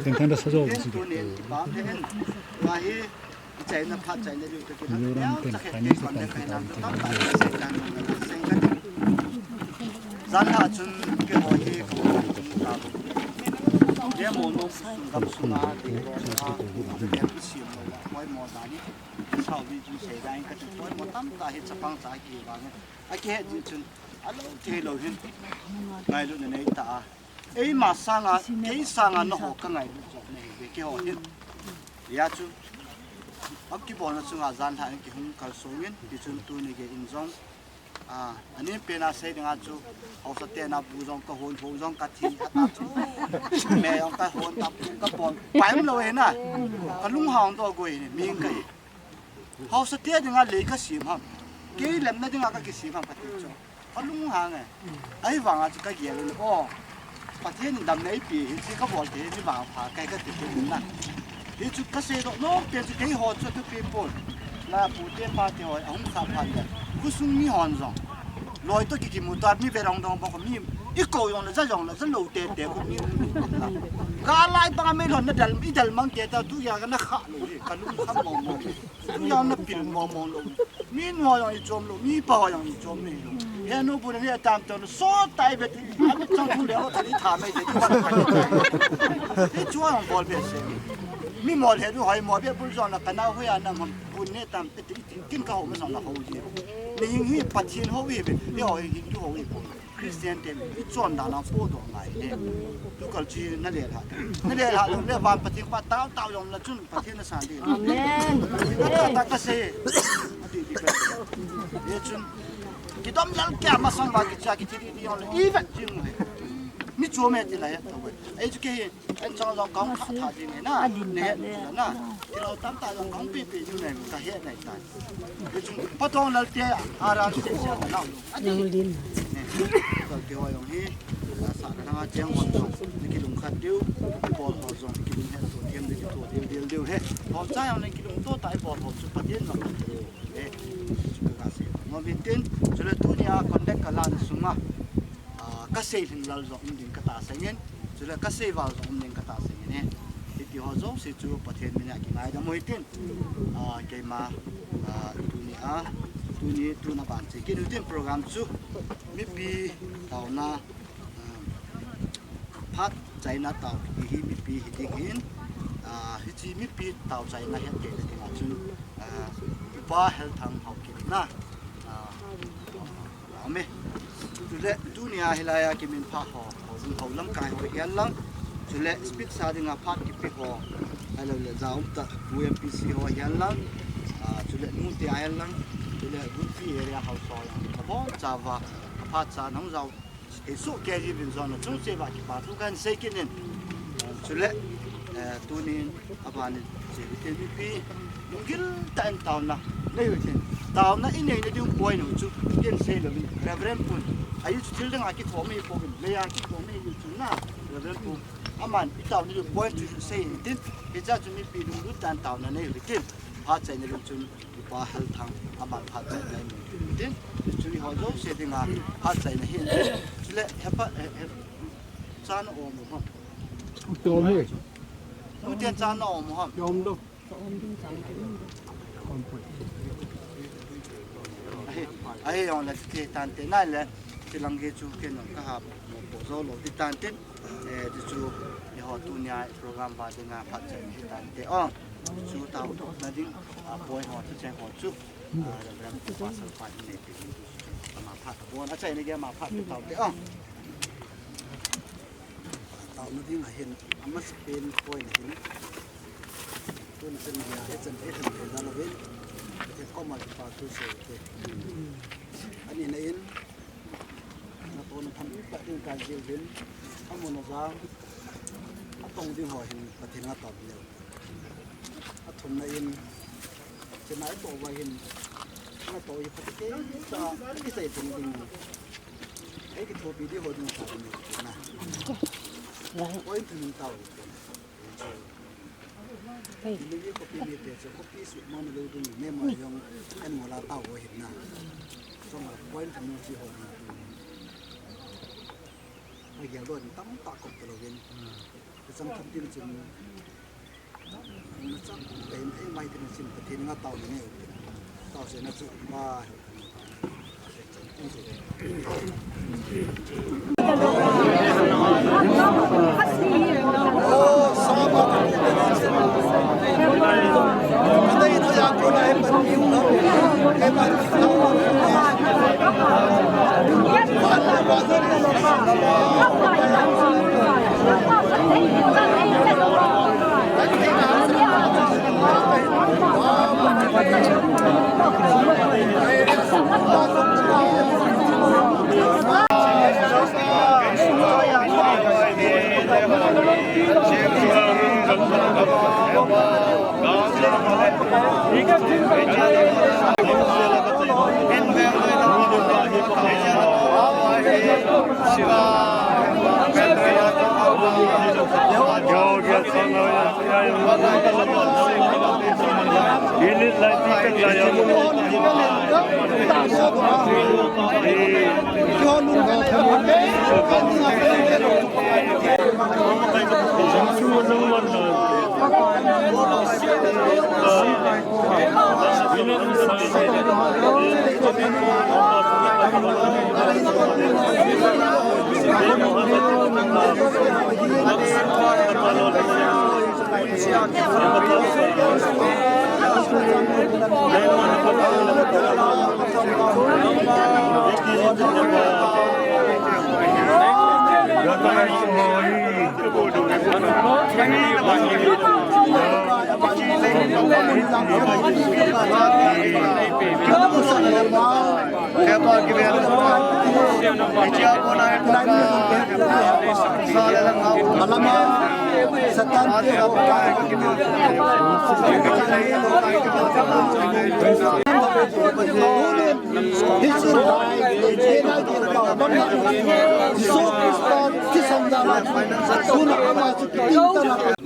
Tengteng da sa jo. Tuni, ba ahi. Wa hi. Chaina phat chaina diu te kina. Mizoram ten Chinese te kan te kan te kan te kan te. Jan ha chun keiho hi ka. Ye mo no sung dam sung a ti ro a. Ye sim lo la. Koi mo da ni. Sao bi ju sei da in ka te koi mo tam ta hi chapang cha ki ba ni. A ki he ji chun. A lo thei lou hin. Ngailu na nei ta a. Eima sanga, kei sanga nangho ka ngailu jong nahi ve keiho hin. Hia chu, a kibolna chunga jan lha in kihung kalsong in, tichun tuni gei in jong, a, anin pena sei dinga chu, haosa tena bu jong ka hon, hou jong ka thi, ata chu, me jong ka hon, ta, ka bol, pai um lou ahi na, ka lunghang doh goi ni, mi ka hi. Haosa te dinga lei ka sem ham. Kei lemna dinga ka kisem ham ka ti chu. Ka lunghang e. Ahivanga chu ka gel le, o. Pathen in damna eipeh hi, hiche ka bol te hi, mi vangpha kai ka ti te na. Hichu ka seidoh nom pen chu keiho chu thupi pon. Na pu te pa te ho, ahung kha phat le. Khosung mi hon jong. Loi toh kikimu ta, mi ve dong dong bang mi. I kou jong le, ja jong le, ja lou tete, khu mi. Ka lai banga meilhon na dal, i dal mang te ta, tu ya ka na kha lou hi, ka lungkham mong mong. Tu jong na pil mong mong lou. Mi nu jong i chom lou, mi pa jong i chom nei lou. He nu bu ni atam ton so tai bet. Ami chang thu le lo ta ni tha mai de. Ni chu jong bol behseh. Mi mol he du hoi mo be bul jong na ka na hu ya na mon bu ni tam pe ti kin ka ho ma jong na ho ji. Ni hing hi Pathen ho wi be. Ni ho hing du ho wi. Christian te mi chon da lang po do ngai ne. Tu kal chi na le la. Na le la le van Pathen pa tao tao jong la chun Pathen na san de. Amen. Ta ta ka se. Ati di ka. Ye chun. Kidom lal kya ma sang ba ki cha ki thi di di jong le. I vet jing he. Mi chu me ti la he to we. Ai chu ke he. An chang jong kang kha tha jing he na. Ne he na. Kilo tam ta jong kang pi pi ju ne ka he nai ta. Patong lal te a ran se se na lau. Nang lin. Kal te ho jong hi. Sa na nga cheng hon jong. Ni kilung khat diu. Bol ho jong. Kilung he to tiam ni to diu diu diu he. Hom cha jong ni kilung to tai bol ho chu Pathen jong. Eh. Ka se. Mo vin tin. Chule tunia contact ka la na sunga. Ah, ka sei lhing lal jong um ding ka tahsan in, chule ka sei val jong um ding ka tahsan in e. Hiti ho jouse chu Pathen min a kingaidam u hitin. Ah, keima, ah, tunia, tuni tuna ban che kit u hitin program chu mipi taona, ah, phat chaina tao kiti hi mipi hi ding hin, ah, hiche mipi tao chaina het kei na dinga chun, ah, Upa Helthang Haokip na, ah, Amen. Chule, tunia hilai a kimin pha ho, ho, ho lamkai ho hihen lang. Chule, speech sa dinga phat kipe ho, ahilou le, ja um ta, U M P C ho hihen lang. Ah, chule, nu te a hihen lang. Chule, Gunpi area house ho lang. Ka bon chava, ka phat sa nang jao. Ei su ke ji bin zon chung che va kipa thu kan sei kit in. Chule, eh, tunin, Abanin, che, te mipi, lunggil tah in taona nei u hitin. Taona i neina ding point u chu, ken sei lou in, Reverend Pun. Ahi chu thil dang a kithom ahi poi, lei a kithom ahi chu na, Reverend Pun. Aman, i taona ding point chu sei hitin, hiche a chu mipi lunggil tah in taona nei u hitin. Phat chaina ding chun, Upa Helthang, aman phat chaina in tin, chu eiho jouse dinga phat chaina hin, chule hepa, he, he, chan om u ham. Tol he. Tuten chan om u ham. Yom do. Ahi, ahi, jong le kiti tante nai le, tilang ge chu ken jong ka ha mo po jo lo ti tante, eh, ti chu, eiho tunia program va dinga phat chaina hi tante, oh, chu tao na ding, a, poi ho, ti cheng ho chu, a, Reverend Pastor pa in nei pe ding chu, ama phat bon, a chaina ge ama phat pe tao te, oh. Taona ding ahin, amasapen point ahin. Tuna chan nia, hichan, hichan thei da lovin. Pathen koma kipa thu sei te. Ani na in, natoh natham ipat ding kajiu hin. Amun ajang, atong ding ho hin, Pathen nga tao leu. Athumna in, chena itoh uva hin, natoh hi Pathen ta, kisei thei ding. Ei kithopi ding ho ding ta ding na. Point thum in tao. Hey. Ni ni copy ni te chu copy su mo na lo ding me mo jong en mo la tao ho hin na. Chong la point thum mo chi ho ding. Ai gel do ni tam ta ko to lo gen. Chang thum tin chun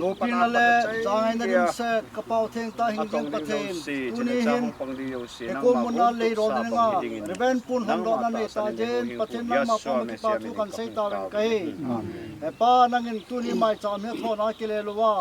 Lopina le changaina ding set, ka Pau theng tah hingjing Pathen, tuni hin, hiche mun a lei rol ding a, Reverend Pu in hon dohna nei tah jeh in, Pathen nangma koma kipa thu kan sei tauvin kahi. He Pa, nangin tuni maicham hi thona kile louva,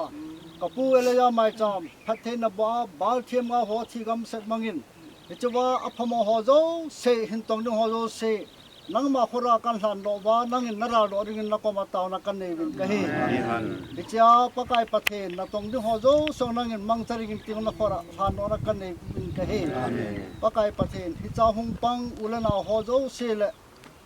ka pu Elijah maicham phattheina boh a, Bethlehem nga ho thigam set mangin, hichea aphamo ho jouse, hin tong ding ho jouse, nangma khut a kan lhandoh uva, nangin na raldoh dingin na koma taona kan nei uvin kahi. Amen. Hichea Pakai Pathen, na tong ding ho jouse nangin mangcha dingin tin na khut a lhandohna kan nei uvin kahi. Amen. Pakai Pathen, hichea hung pang u le nao ho jouse le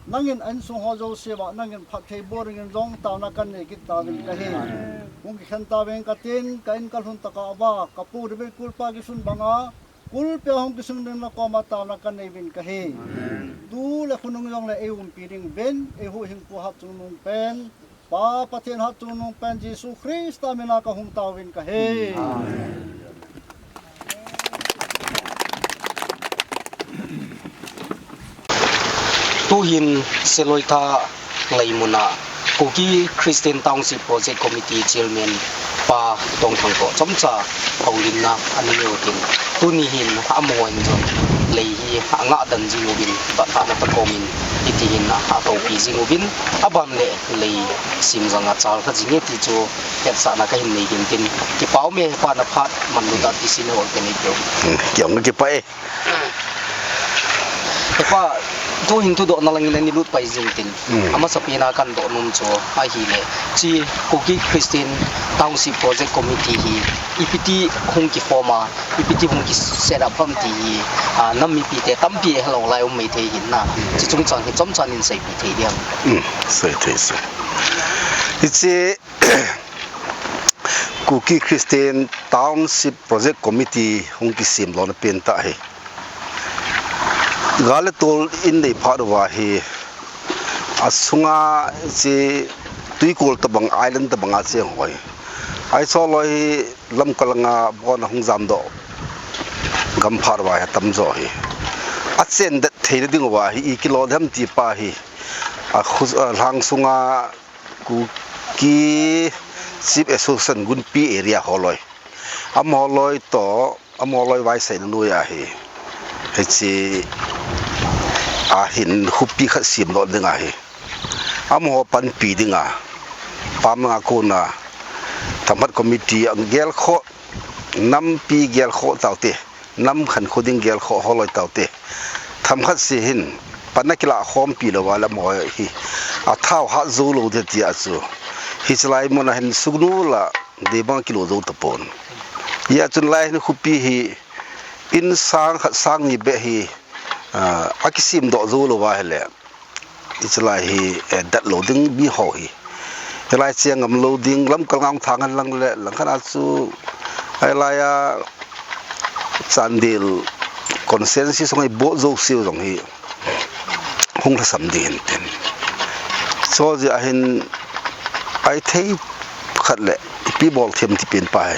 nangin a insung ho jouse uva, nangin phatthei boh dingin jong taona kan nei kit tauvin kahi. Amen. Hung kikhen tauvin katin, ka in ka lhun tokah uva, ka pu David Kul pa kisun banga, Kulpi a hung kisung ding na koma taona kan nei uvin kahi. Amen. Tu le khonung jong le ei umpi ding uvin, ei huhhingpu hatchungnung pen, Pa Pathen hatchungnung pen, Jesu Christa mina ka hung tauvin kahi. Amen. Tuhin Seloita lei mun a Kuki Christian Township Project Committee Chairman Pa Tongthang toh chomcha houlimna anei u tin, tuni hin amaho in jong lei hi angah den jing uvin, batthahna tah komin hiti hin ahoupi jing uvin, aban le lei sim jong achal kha jing e ti chu hetsahna kahin nei hin tin, kipa ume Pa, na phat manlu tah ti sin ho kanei peh u. Hmm, kei jong kakipah e. He Pa, tuhin thudohna langin ana lut pai jing tin. Hmm. Amasapen a kadoh nom chu ahile, hiche Kuki Christian Township Project Committee hi ipiti hung kiform a, ipiti hung kiset up ham ti hi, ah, nam mipite tampi helou lai um maithei hin na. Hiche chungchang hi chomcha nei seipeh thei diam? Hmm, seithei sei. Hiche Kuki Christian Township Project Committee hung kisem lona pen tah hi, gal le tol in nei phat uva hi, asunga hiche tuikol tabang, island tabang a cheng ho hi, Aizawl loi hi lamkal langa bon ahung jamdoh gam phat uva hi atamjo hi achen det theina ding uva hi i kilo dem ti pa hi, a khu-, a lhang sunga Kuki Chief Association Gunpi area holoi, amaho loi toh, amaho loi vaisaina noiya hi, hiche a hin khopi khat semdoh ding ahi. Amaho panpi dinga, pam langa kona themkhat committee a gelkhoh, nampi gelkhoh taute, nam khankho ding gelkhoh holoi taute, themkhat se hin pan akilah khompi louva le amaho hi athao hat jou lou ding tia chu, hiche lai muna hin sugnu la dei bang kilo jou tapon. Hijeh chun lai hin khopi hi in sang khat sang ni beh hi, ah, akisemdoh jou louva ahile, hiche lai hi, eh, dat lou ding mi ho hi, hilai cheng ngam lou ding, lamkal ngang thang hen lang le, langkhat a chu, hilai a Chandel constituency sunga ibol jouseu jong hi hung lhasam ding hin tin. Chujeh a hin ahithei khat le ipi bol them ti pen pa hi,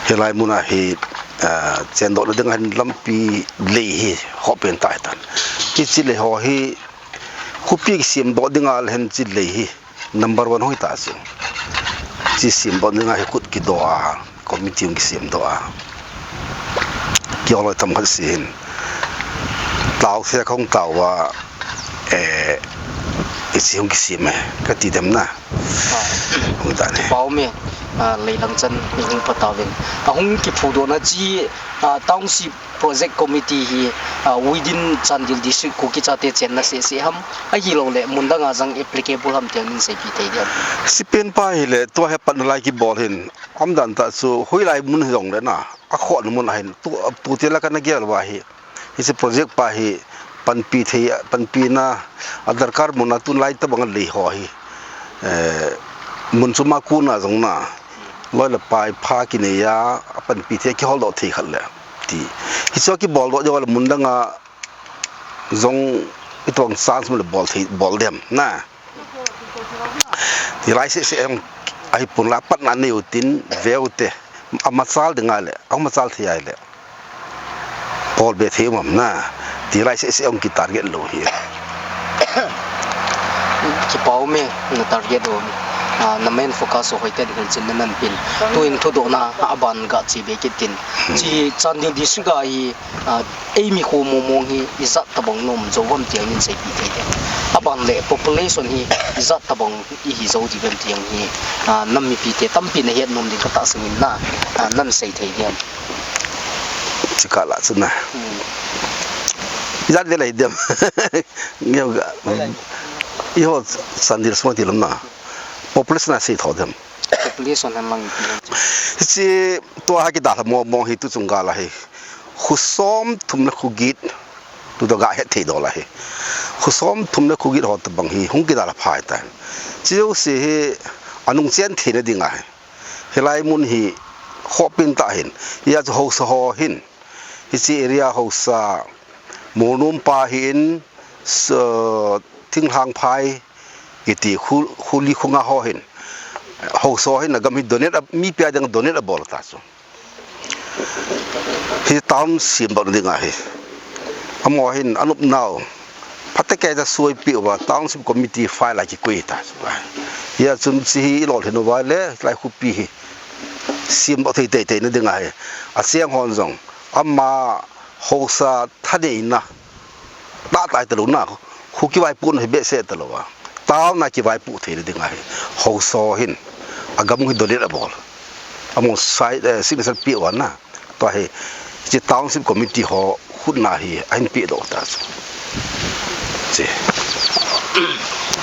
hilai muna hi, ah, chendohna dinga hin lampi lei hi khoh pen tah hitan. Hiche lei ho hi khopi kisemdoh dinga le hin hiche lei hi number one hoi ta chu. Hiche semdoh dinga hi kut kidoh a, committee hung kisemdoh a, keiho loi themkhat se hin tao se kahung tao uva, eh, hiche hung kisem e kati dem na. Ah. Hung ta ne. Kipa ume, ah, lei lang chan i hung pha tauvin. Ahung kiphudohna hiche, ah, Township Project Committee hi, ah, within Chandel District Kuki chate chenna seh seh ham, ahilouleh mun danga jong applicable ham ti jong nei seipeh thei diam? Hiche pen pa hile, tua hi patna lai kibol hin, umdan tah chu, hoilai mun hijongle na, akhohna mun ahin, tu, tute la kana gel uva hi, hiche project pa hi panpi thei, panpina adarkar muna, tulai tabang lei ho hi, eh, mun chom a kona jong na, loi le pai pha kinei a, apanpi thei, kiholdoh thei khat le ti. Hiche kiboldoh jou le mun danga jong itobang chance um le bol thei, bol dem na. Hilai seh seh jong ahipon la, patna nei u tin ve u te. Amachal ding ahile, amachal thei ahile, bol be thei um am na, ti lai seh seh jong kitarget lou hi. Kipa ume, na target u, ah, na main focus u hoitah in hilchetna nahin peh in. Tuin thudohna aban gah che be kit in. Hmm. Hiche Chandel District a hi, ah, eimi kho mong mong hi ijat tabang na um jou uvam ti jong nei seipeh thei diam? Aban le population hi ijat tabang ihi jou diu ham ti jong hi, ah, nam mipite tampi na het nom ding katahsan in na, ah, nahin sei thei diam? Chukah lah chu na. Hmm. Ijat vel ahi diam? Ngeu ga. Eiho Chandel sunga ti lom na. Population a sei tho diam? Population hen lang. Hiche tua hi kidalha mong mong hi tu chung gal a hi. Kho som thum le kho get. Tu toh ga het thei dol ahi. Kho som thum le kho get ho tabang hi hung kidalha pha ahitai. Hiche jouse hi anung chen theina ding ahi. Hilai mun hi khoh pen tah hin. Hia chu haosa ho hin, hiche area haosa, Molnom pa hin, s-, Thinglhang phai kiti khu, khu li khu nga ho hin, haosa ho hin agam hi donate a, mipi a dinga donate abol ta chu. Hi town semdoh ding ahi. Amaho hin anop nau, Phatecha suipeh uva Township Committee file a kikoi ta. Hia chun hiche hi ilolhin uva le lai khopi hi semdoh thei teitei na ding ahi. Acheng hon jong ama haosa thaneina tah tai talou na, kho kivaipohna hi behseh talou a, town a kivaipoh thei na ding ahi. Haosa hin agam hi dolet abol, amon sai, eh, signature peh uva na. Tua hi, hiche Township Committee ho khutna hi ahin pehdoh ta chu. Hiche.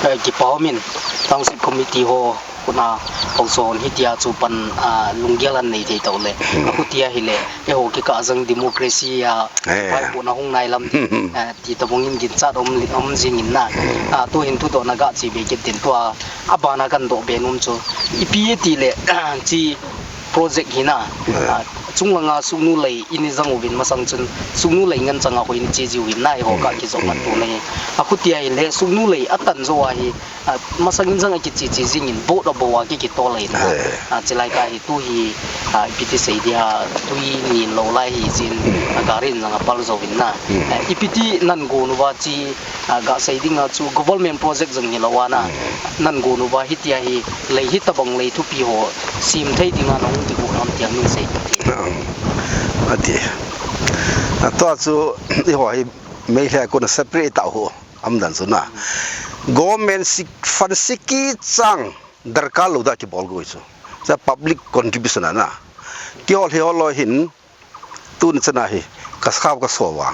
Eh, kipa umin, Township Committee ho khutna haosa hon hitia chu pan, ah, lunggel anei thei tah u le. Hmm. Akhutia hile, eiho kikah jang democracy a, eh, vaipohna hung nai lam, eh, ti tobang in ginchat um, um jing in na. Hmm. Ah, tuhin thudoh na gache be kit tin tua, abana kahin doh be nom chu. Ipi ti le, hiche project hi na, eh, ah, chunglanga suknu lei ini jang uvin masang chun suknu lei ngen changa hoi ni che jiu hin na, eiho kah kijop man tu na hi. Akhutia hile suknu lei atan jou ahi, ah, masang in jang akiche che jing in boat abou a ki kitol lei na. Eh. Ah, chulai kah hi tu hi, ah, ipi ti sei dia, tu hi ni lou lai hi jin, hmm, ah, gari in jang apal jou vin na. Hmm. Eh, ipi ti nan gon uva hiche, ah, gasei dinga chu government project jong hilou ana. Hmm. Nan gon uva hitia hi lei hi tobang lei thupi ho sem thei dinga nahung kigon ham tia min sei. Um, ati. Atua chu eiho hi Meitei a kona separate tah u aum dan chu na. Government si, fund si kichang darkar lou dia kibol goi chu. Cha public contribution ana. Kihol hi hol lou hin Tuni chana hi, ka sao ka so uva,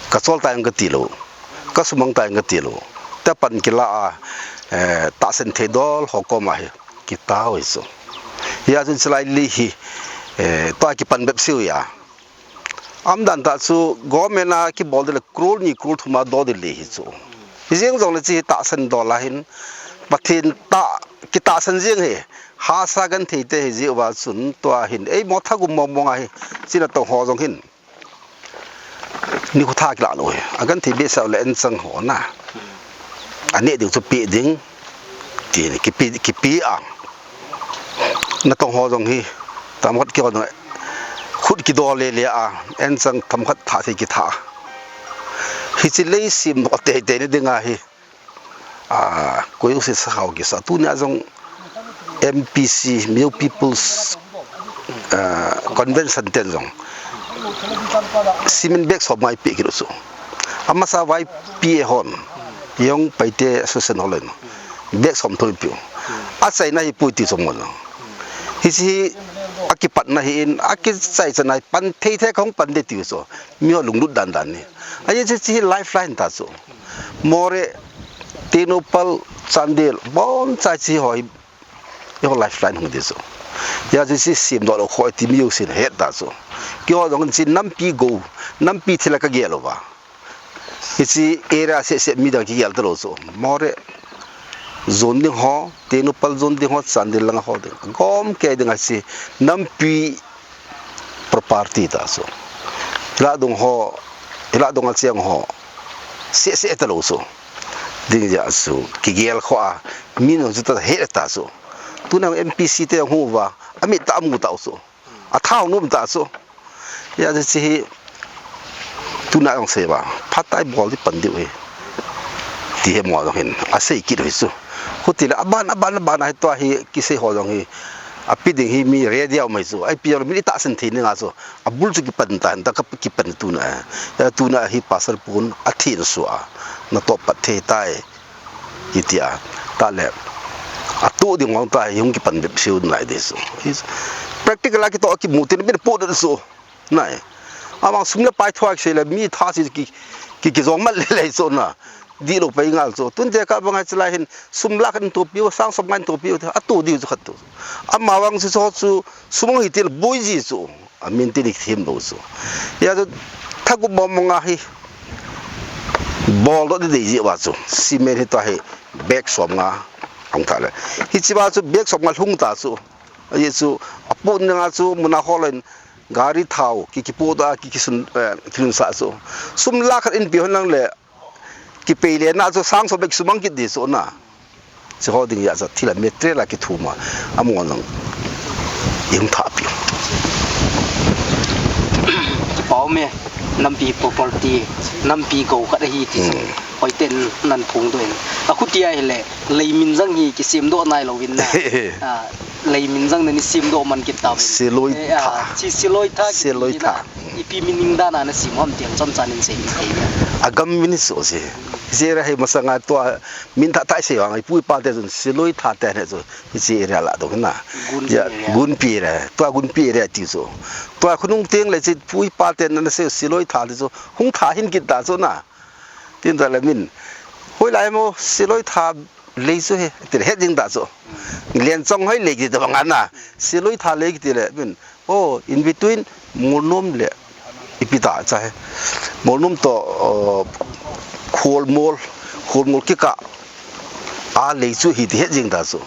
ka chol tai ang ka ti lou, ka sumang tai ang ka ti lou. Tua pan kila a, eh, tahsan thei dol ho koma hi, kitao hi chu. Hia chun chulai li hi, eh, tua kipan bep seh u a. Aum dan tah chu, government a kibol ding le crore ni crore thum a dol ding le hi chu. Hijeng jongle hiche hi tahsan dol a hin, Pathen tah, kitahsan jeng hi, hahsa kan thei te hi jeh uva chun tua hin, ei mo thagum mong mong a hi, hiche natong ho jong hin. Nikho tha kila lou hi, akan thei behseh le anchang ho na. Aneh ding chu pe ding, ti kipe, kipe a. Natong ho jong hi, themkhat kihon, khut kidol le le a, anchang themkhat tha thei kitha. Hiche lei sem doh teitei na dinga hi, ah, koi u se sa hao kisa. Tunia jong M P C, Mizo People's, ah, Convention ten jong cement bag som ngai pe kit u chu. Amasa Y P A hon, Young Paite Association hon, bag som thum pe u. Achaina hi pui ti chu mo jong. Hiche hi akipatna hi in, akichai chana hi pan thei thei kahung pan ding ti u chu. Mi ho lunglut dan dan ni. Ahi chu hiche hi lifeline ta chu. Moreh, Tengnoupal, Chandel, boncha hiche ho hi, eiho lifeline hung ding chu. Hia chu hiche sem doh lou kho ti mi jousen het ta chu. Keiho jong hiche nampi go, nampi thil a ka gel uva. Hiche area seh seh mi dang kigel talou chu. Moreh jon ding ho, Tengnoupal jon ding ho, Chandel lang ho ding. Gom kei ding a hiche nampi property ta chu. Hilah dung ho, hilah dung a cheng ho. Seh seh talou chu. Ding jeh chu, kigel kho a, min jong chu ta het ta chu. Tuna M P C te jong hung uva, amit tah a amu tau chu. Athau nom ta chu. Hia chu hiche hi, tuna jong sei uva, phatah a bol ding pan diu hi. Ti hi mo jong hin, asei kit u hi chu. Hiti le, aban, aban, aban, ahi tua hi, kisei ho jong hi, api ding hi mi ready a um ahi chu. Ahi pi jong le, mi tahsan thei ninga chu. Abul chu kipan ta, ta ka kipan tuna. Eh, tuna hi pastor pun a thin sua. Na toh pat thei tai. Kiti a. Tale. Atu ding vang ta hi hung kipan bep siu nai de su. Practical a kitoh kimu tin bit pu de su. Nai. Amang sum le pai thua kisei le mi tha si ki, ki, kijong mal le le so na. Dihlou pai ngal chu. Tun tekah bang a chulai hin sum lakh in topiu, sang som ngai in topiu, atu diu chu khat tu. Amavang chu chu, chu sum hung hi til bui ji chu. Amin tin i them lou chu. Hia chu thagup mong mong a hi bol doh ding dei ji uva chu. Cement hi tua hi bag som nga hung tha le. Hiche uva chu bag som nga lhung ta chu. Ahi chu apu ning a chu mun a hol in gari thau ki, kipu ta ki, kisun, eh, kisun sa chu. Sum lakh khat in pe hon lang le Kipei le na chu sang som bek sumang kit di chu na. Chu ho ding a chu thil a material a kithum a. Among nang. I hung tha pi. Kipa um e. Nampi property, nampi go khat ahi ti chu. Hmm. Hoiten nan phongdoh in. Akhutia hile, lei min jang hi kisemdoh nai louvin na. Ah, lei min jang nani semdoh man kit tauvin. Siloi tha. Eh, ah, chi siloi tha kiti na. Siloi tha. Ipi meaning dan a nasem ham ti jong chomcha nin sei thei. Agam min so se. Jera hi masanga tua min tha tha sei vang, ipu ipa te chun siloi tha te ne chu. Hiche area la dong na. Gunpi area. Gunpi area. Tua Gunpi area ti chu. Tua khonung teng le hiche pu ipa ten ana sei siloi tha ti chu. Hung tha hin kit ta chu na. Tin ta le min. Hoilai mo siloi tha lei chu he. Ti het jing ta chu. Lenchonghoi lei kiti tabang ana. Siloi tha lei kiti le min. Oh, in between Molnom le ipi ta cha he. Molnom to, uh, Kholmol, Kholmol kikah a lei chu hi ti het jing ta chu.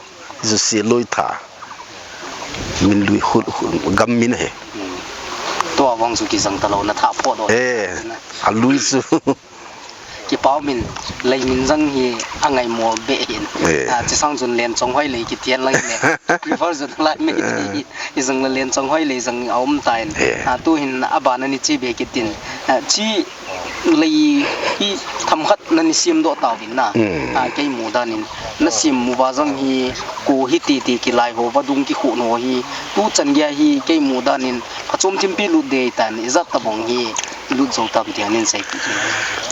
Chu siloi tha. Min lui khu, khu, gam min he. Hmm. Tua vang chu kijang ta lou na tha phodoh. Eh, a lui chu. Kipa um in, lei min jang hi angai mol be hin. Eh. Ah, chi sang chun lenchonghoi lei kiti hen lang le. Prefer chun lai mai ti hi. I jang le lenchonghoi lei jang a um ta in. Eh. Ah, tu hin abana ni chi be kit in. Ah, chi lei hi themkhat nani semdoh tauvin na. Hmm. Ah, kei mu dan in. Nasem uva jang hi ko hi titi kilai ho vadung kikhu no hi. Tu chan gei a hi kei mu dan in. Phachom thimpi lut dei tan ijat tabang hi. Lut jou tam ti anin sei.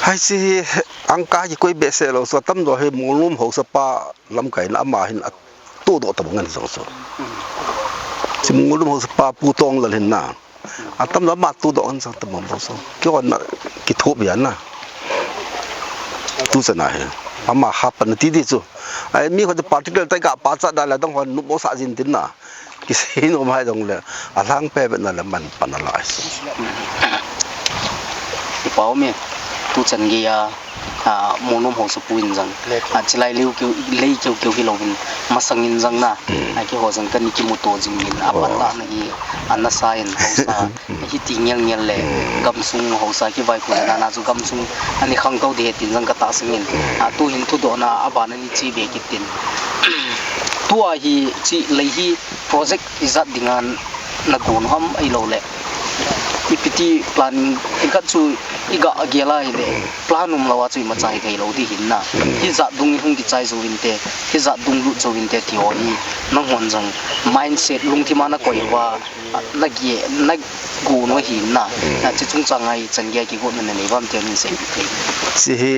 Hai si hi angka kikoi behseh lou, so atamjo hi Molnom haosapa lamkai na ama hin atodoh tabang ahi jong so. Hmm. Si Molnom haosapa Pu Tonglal hin na. Atamjo ama todoh ahi jong tabang bou so. Kihon na kithup ya na. Tu chana hi. Ama hapan ti di chu. Ai mi kho particular tai ka pa cha da la dang hon nup mo sa jin tin na. Kisei nom hai jong le, alhangpi bep na le man pan ala ai. Kipa um e, tu chan gei a, ah, Molnom haosapu in jang. Ah, chilai lei keu, lei keu keu hi louvin, masang in jang na. Hmm. Ah, keiho jang kani kimuto jing in, apan la na hi, ana sa in, haosa, hiti ngel ngel le, hmm, gamsung haosa kivaipohna na chu gamsung, ani khangtou ding ahi tin jang katahsan in. Hmm. Ah, tu hin thudohna, abana ni chi be kit in. Tua hi chi lei hi project ijat dinga nagon ham ahilou le. Ipi ti plan ikhat chu iga gel a hile. Plan umlou a chu imacha hithei lou ding hin na. Hijat dung in hung kichai jou vin te, hijat dung lut jou vin te ti ho hi. Nanghon jong mindset lungthim a nakoi uva. Nage, nagon u ahi na. Hmm. Na chi chungchang a hi chan gei a kigotna nanei uvam ti anin sei thei. Chi hi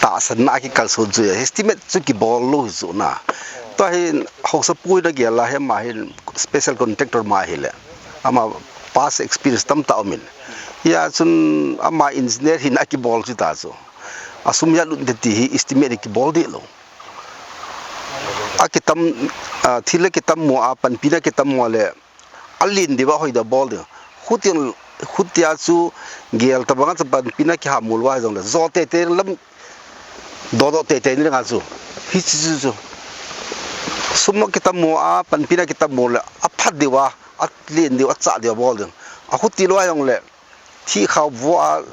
tahsanna a kikalson chu estimate chu kibol lou hi chu na. Tua hi haosapu in agel a hi ama hin special contractor ma hile. Ama past experience tamtah um in. Hia chun ama engineer hin akibol chu ta chu. Asum hia lut te ti hi estimate kibol deh lou. Akitam, ah, thil akitam mo a panpina kitam mo le. Alen diu va hoi da bol diu. Khutia, khutia chu gel tabang a chu panpina kiham mul uva jong le. Jo teitei lam dodoh teitei ni nga chu. Hichi chu chu. Sum akitam mo a panpina kitam mo le. Aphat diu va, alen diu, acha diu bol diu. Akhuti lou a jong le. Thih khao vo a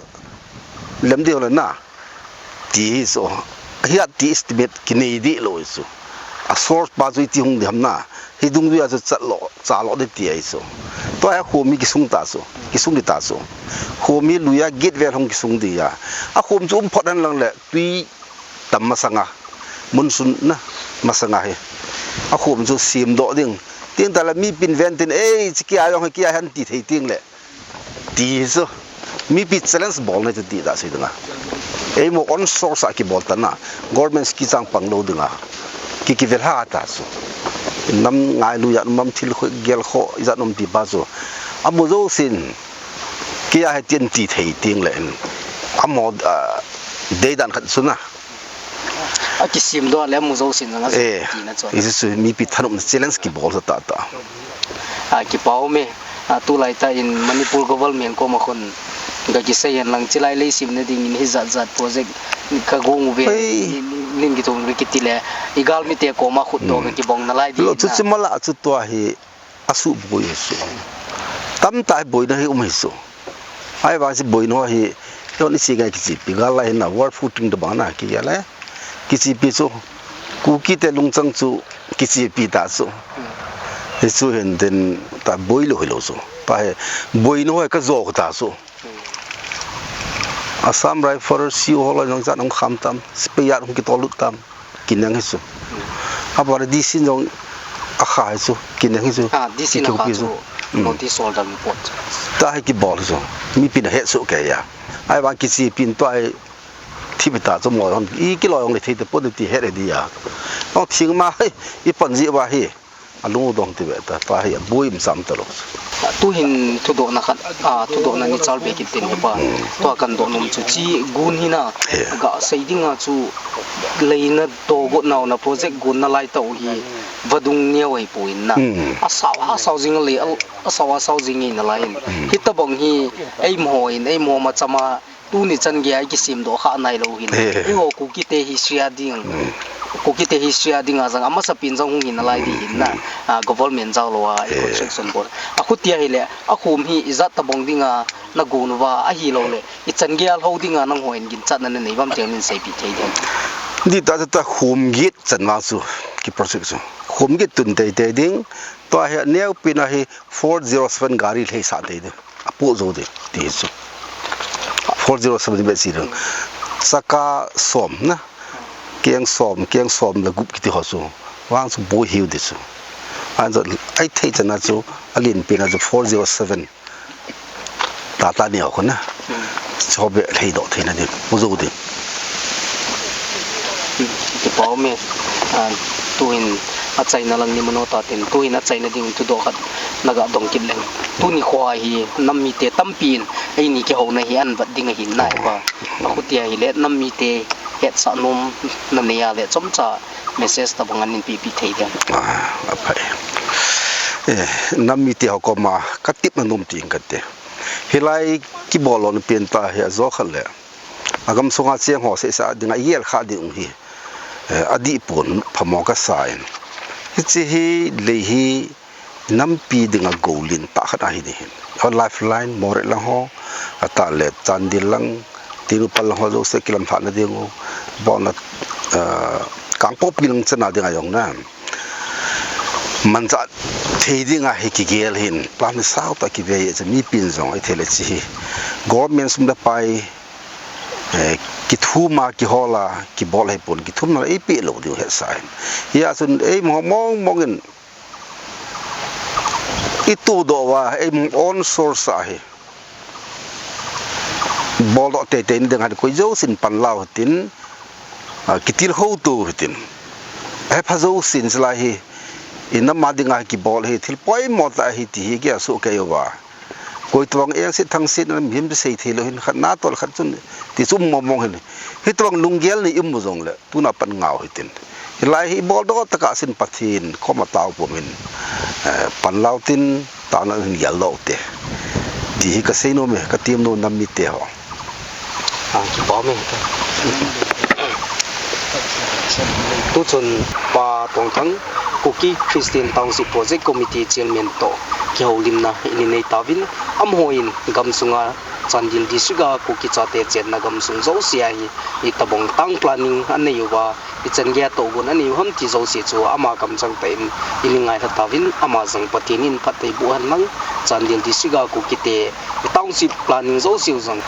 lem ding le na. Ti hi chu. Hia ti estimate kinei deh lou hi chu. A source pa chu iti hung ding ham na. Hi dungjuia chu chat lou, cha lou ding ti ahi chu. Tua hi khom hi kisung ta chu. Kisung ding ta chu. Khom hi lui a gate vel hung kisung ding a. Akhom chu um phot hen lang le tui tam masang a. Monsoon na masang a hi. Akhom chu semdoh ding. Tin ta le mipin ven tin, "Ei, chi kia jong hi kia hen," ti thei ting le. Ti hi chu, mipi challenge bol na chu ti da sei ding a. Eiho own source a kibol ta na, government kichang pang lou ding a. Ki kivel ha ta chu. Nam ngailu ijat um am thil kho, gel kho, ijat um ti pa chu. Amu jousen, kia hi tin ti thei ting le. Amo, ah, deidan khat chu na. Akisemdoh le amu jousen jong a chu tina chu. Eh, hichu chu mipi thanopna challenge kibol sa ta ta. Ah, kipa um e, ah, tulai tah in Manipur government koma khun ga kisei hen lang chilai lei semna ding in hijat jat project ka gong uve, nin kithum uve kiti le, i galmite koma khut doh ga kibong nalai ding. Lo chu chu mala chu tua hi. Asuh boi hi chu. Tamtah hi boina hi um hi chu. Ahivang chu boina hi, hon isi ngai kichepi, gal lai hin na, war footing tabang na, kigel le. Kichepi chu. Kuki te lungchang chu, kichepi ta chu. Hichu hin tin, ta boi lou hi lou chu. Ta hi, boina hi kajo ta chu. Assam Rifle, C O ho loi jong chan hung kham tam, spare hung kitol lut tam, kineng hi chu. Abana D C jong akha hi chu, kineng hi chu. Ah, D C na kha chu notice order mi pot. Tahi kibol hi chu. Mipin ahet soh kei a. Ahivang kichepin tua hi thipbeh ta chu mo hon. I kiloi hung le thei tapon ti het e dia. Hung thing ma hi, i pan ji uva hi. Alung u dong ti ve ta, tua hi aboi um sam talou. Tuhin thudohna khat, ah, thudohna ni chal be kit tin pa. Tua kadoh nom chu chi gun hi na, ga sei dinga chu leina togot nau na project gun nalai tau hi vadung neo ahi poi na. Asao, asao jing le, asao, asao jing nalai in. Hitabang hi eimo in, eimo ma chama tuni chan gei a i kisemdoh kha nailou hin. Eiho Kuki te history a ding. Kuki te history a dinga jong amasapen jong hung hi nalai di hin na. Ah, government jao lou a, i construction board. Akhutia hile, akhom hi ijat tabang dinga nagon uva, ahilou le, i chan gei a lhou dinga nangho in ginchatna nanei uvam ti neiseipi thei dem. Di ta ta khom get chan vang chu, ki project chu. Khom get tun teitei ding, tua hi aneopen a hi four zero seven gari lheisah tei ding. Apoh jou ding, ti hi chu. Four zero seven beh chi ding. Chaka som na. Keng som, keng som le gup kiti ho chu. Vang chu boi hiu ding chu. Ahin chu, athei chan a chu, alenpen a chu four zero seven. Tata neo khu na. Chu beh lheidoh theina ding, poh jou ding. Kipa um e, ah, tuhin achaina lang ni mano tatin, tuhin achaina ding thudoh khat naga dong kit leng. Tuni khoa hi nam mite tampin eini kihouna hi ahin vet ding ahin nai pa. Akhutia hile nam mite hetsah nomna nei a le chomcha message tabang ahin pepi thei dem. Ah, aphai. Eh, nam mite ho koma katepna nom ti ing kate. Hilai kibol lona pen ta hi ajo khat le. Agam sunga cheng ho sehseh dinga igel kha ding u hi, eh, adih pon phamo kasa in. Hiche hi lei hi nampi dinga golin tah khat ahi ding hin. Ho lifeline, Moreh lang ho, atah le Chandel lang, Tengnoupal lang ho jouse kilamlhahna ding u, abana, eh, Kangpokpi lang chan a dinga jong na. Manchah thei dinga hi kigel hin, plan hi sao tah kive e, chu mipin jong ithei le chi hi. Government sum le pai, eh, kithum a, kihol a, kibol hipon, kithumna eipeh lou diu hesa hin. Hia chun eimo mong mong in, itodoh uva, eimo own source a hi. Boldoh teitei na ding ahin, koi jousen pan lau hitin, ah, kitilkhou tou hitin. Ahepha jousen chulai hi, i nam a dinga kibol hi, thil poimo tah ahi ti hi kiasoh kei uva. Koi tobang engset thangset na mihem chu sei thei lou hin khat na tol khat chun ti chu um mong mong hin. Hitobang lunggel nei um u jongle. Tuna pan ngau hitin. Hilai hi boldoh tah a sin Pathen koma tao pum hin, eh, pan lau tin, taona hin gel lou te. Ti hi kasei nom e, katem nom nam mite ho. Ah, kipa um e. Tuchun Pa Tongthang, Kuki Christian Township Project Committee Chairman toh kihoulimna ina nei tauvin, amaho in gamsunga Chandel District a Kuki chate chenna gamsung jouse a hi, itobang town planning anei uva, ichan gei a tohgon anei u ham ti jouse chu ama kamchang tah in ina ngailha tauvin, ama jong Pathen in phatthei boh hen lang, Chandel District a Kuki te township planning jouse u jong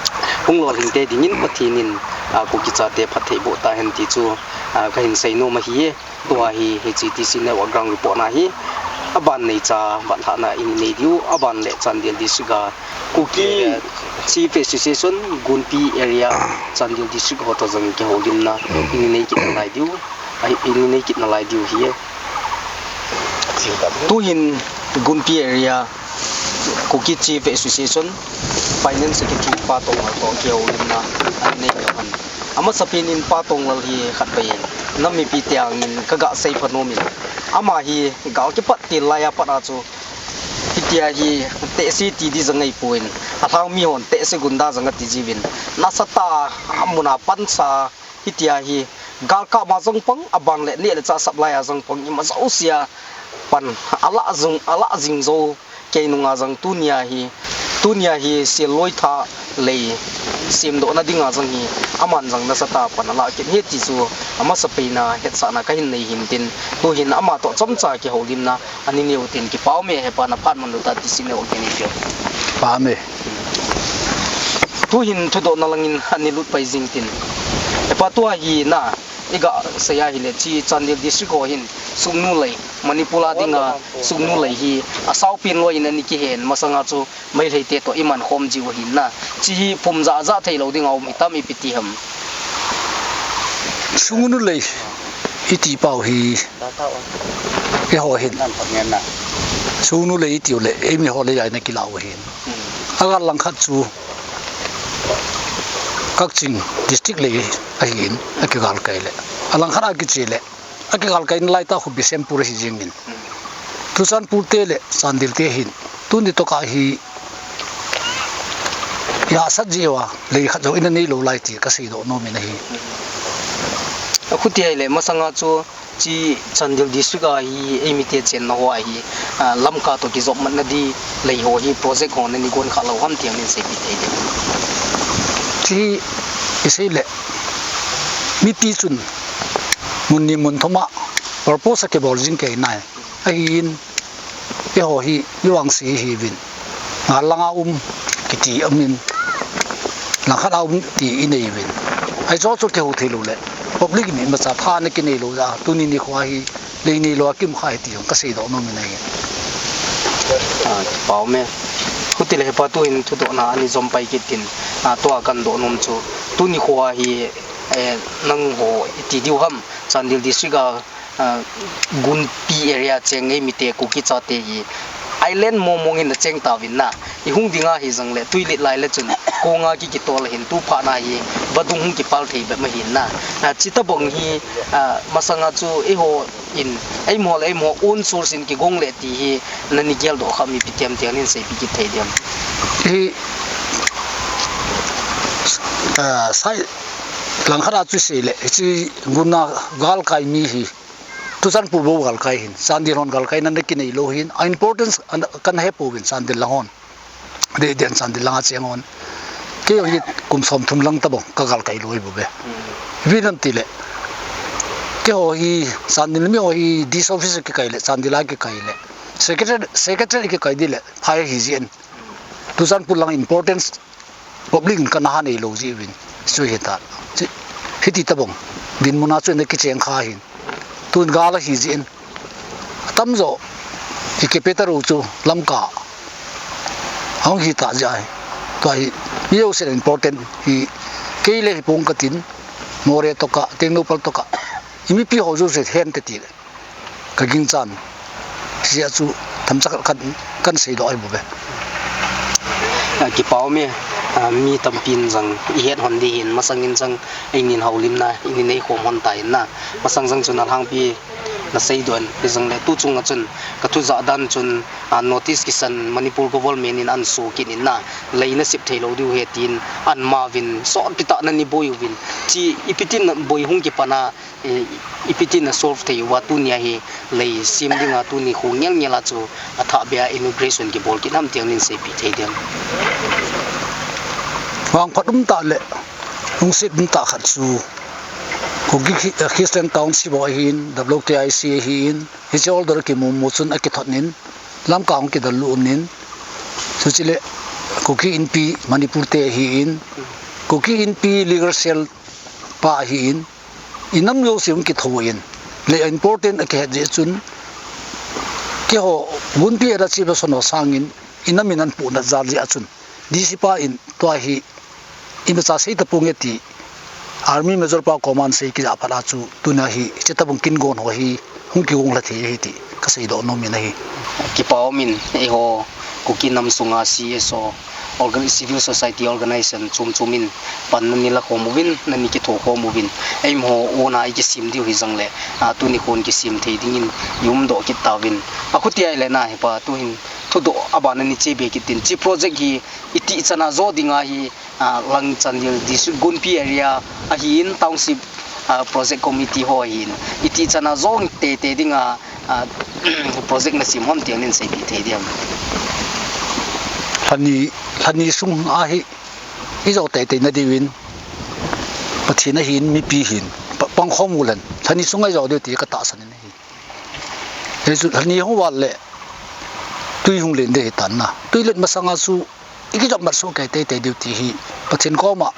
hung lolhing te dingin Pathen in, ah, Kuki chate phatthei boh tahen ti chu, ah, kahin sei nom ahi e. Tua hi, hiche T C Network ground report na hi, aban neicha, ban lhahna ina nei diu, aban le Chandel District a Kuki Chief Association, Gunpi area, Chandel District ho toh jong kihoulimna ina nei kit nalai diu, ahi, ina nei kit nalai diu ahi e. Tuhin Gunpi area, Kuki Chief Association, Finance Secretary Pa Tonglal toh kihoulimna anei u ahin. Amasapen in Pa Tonglal hi khatvei nam mipi te angin kaga sei pha nom in. Ama hi gal kipat til lai a pat a chu hitia hi tehse ti di jong ahipon, alhang mi hon tehse gunda jong ati jiuvin. Nasatah a amun a pansa hitia hi galkap ma jong pang, aban le neh le chah sap lai a jong pang, ima jouse a pan alah jing, alah jing jou. Kei nunga jong tunia hi, tunia hi sel loi thah lei semdohna dinga jong hi, aman jong nasatah a pan alah kit ahi ti chu, amasapen a hetsahna kahin nei hin tin, tuhin ama toh chomcha kihoulimna ana nei u tin kipa um e, hepa na phat man lou ta T C Network kini pio. Pa me. Tuhin thudohna langin ani lut pai jing tin. Hepa, tua hi na, iga sei a hile, chi Chandel District ho hin suknu lei, Manipur a dinga suknu lei hi asao pen loi in ani kihen, masanga chu Meitei te toh iman khom jiu ahin na. Chi hi pum ja ja thei lou dinga um hitam, ipi ti ham. Suknu lei iti pau hi, eiho hin suknu lei itiu le, eimi ho lei a ina kilau ahin. Agal langkhat chu Kakching District lei ahin, akigal kai le. Alangkhat a kiche le, akigal kai nalai tah khu Bishnupur ahi jingin. Churachandpur te le Chandel te hin tuni toh ka hi ihahsat jiu a, lei khat jong ina neilou lai ti kasei doh nom in ahi. Akhuti ahile, masanga chu chi Chandel District a hi eimi te chenna ho a hi, ah, Lamka toh kijopmatna di lei ho hi project ho nani gon kha lou ham ti anin seipi thei ding. Chi isei le, mipi chun mun ni mun thum a purpose a kibol jing kei nai. Ahin, eiho hi, mi vangse hiuvin. Ngal langa um, kiti amin. Langkhat a um, ti inei uvin. Ahi chu chu kihou thei lou le. Public in imacha tha ana kinei lou a, tuni nikho hi, lei neilou a kim kha hi ti jong kasei doh nom in ahi. Ah, pau me. Khuti le hepa, tuhin thudohna ani jom pai kit tin. Ah, tua kadoh nom chu. Tuni nikho hi, eh, nangho iti diu ham, Chandel District a, ah, Gunpi area cheng eimi te Kuki chate hi island mong mong in acheng tauvin na. Ihung dinga hi jong le, tuilet lai le chun, konga ki kitol hin tu phat na hi, vadung hung kipal thei bep ma hin na. Ah, chi tabang hi, ah, masanga chu eiho in, eimi ho le eimi ho own source in kigong le ti hi, nani geldoh kha mi ipi ti ham ti anin seipi kit thei ding. Hi, ah, sai, langkhat a chu sei le, chi Gunpi a galkai mi hi, Churachandpur bou galkai hin, Chandel hon galkai nana kinei lou hin, a importance ana, kana he pouvin Chandel lang hon. Dei den Chandel langa cheng hon. Kei jong hi kum som thum lang tabang kagalkai lou ahi bou ve. Ipi ham ti le, keiho hi Chandel mi ho hi D C office kikai le, Chandel a kikai le, secretary, secretary kikai di le, phai ahi jin. Churachandpur lang importance public in kana ha neilou jiuvin, chu hita. Chi, hiti tabang dinmun a chu ina kicheng kha hin. Tun gal ahi jin. Atamjo, i capital u chu Lamka. Ahung hita jeh ahi. Tua hi, mi jousen important hi, kei le hi pong katin, Moreh toh ka, Tengnoupal toh ka. I mipi ho jouse hen te ti le. Ka ginchan. Hijeh a chu themcha khat kan, kan seidoh ahi bou ve. Ah, kipa um e, ah, mi tampin jong ihet hon di hin, masangin jong einin houlimna, einin eikhom hon ta in na. Masang jong chun alhangpi nasei don, hijongle tu chunga chun ka thu jah dan chun, ah, notice kisan Manipur government in ahin so kit in na, lei nasem thei lou diu ahi tin, ahin ma uvin, sot ti tah nani boi uvin. Chi ipi tin boi hung kipan a, eh, ipi tin na solve thei uva tunia hi lei sem dinga tuni kho ngel ngel a chu athah beh a inauguration kibol kit ham ti anin seipeh thei diam. Vangphat um tah le lungset um tah khat chu Kuki Khi-, Christian Township ho ahin, W K I C ahin, hiche order kimu mu chun akithot in, Lamka hung kidalhu in, chuche le Kuki Inpi Manipur te ahin, Kuki Inpi Legal Cell pa ahin, inam jouse hung kitho in, lei important akihet jeh chun, keiho Gunpi area chief person ho sangin, inam in ahin puhnat jal jeh a chun, D C pa in tua hi, imacha sei taponge ti, Army Major pa koma ahin sei kit jeh phat a chu, tunia hi, hiche tabang kin gon ho hi, hung kigong lha thei ahi ti, kasei doh nom in ahi. Kipa um in, eiho, Kuki nam sunga C S O, organ-, civil society organization chom chom in pan nani la khom uvin, nani kitho khom uvin. Eiho, una ikisem diu hijongle, a, tuni khon kisem thei dingin, i umdoh kit tauvin. Akhuti ahile na, hepa, tuhin, thudoh, aban nani che be kit in. Hiche project hi, itih chana jo ding ahi, a, Langchandel District Gunpi area ahin township, a, project committee ho ahin. Itih chana jo tete dinga, a, project nasem ham ti anin seipeh thei diam. Lhani, lhani sung ahi, ijo tete na diuvin, Pathen ahin, mipi hin, pa-, pangkhom ulen, lhani sung a ijo diu ti katahsan in ahi. Hichu lhani hung val le, tui hung len ding ahitan na. Tui let masanga chu, i kijop mat soh kei teitei diu ti hi Pathen koma,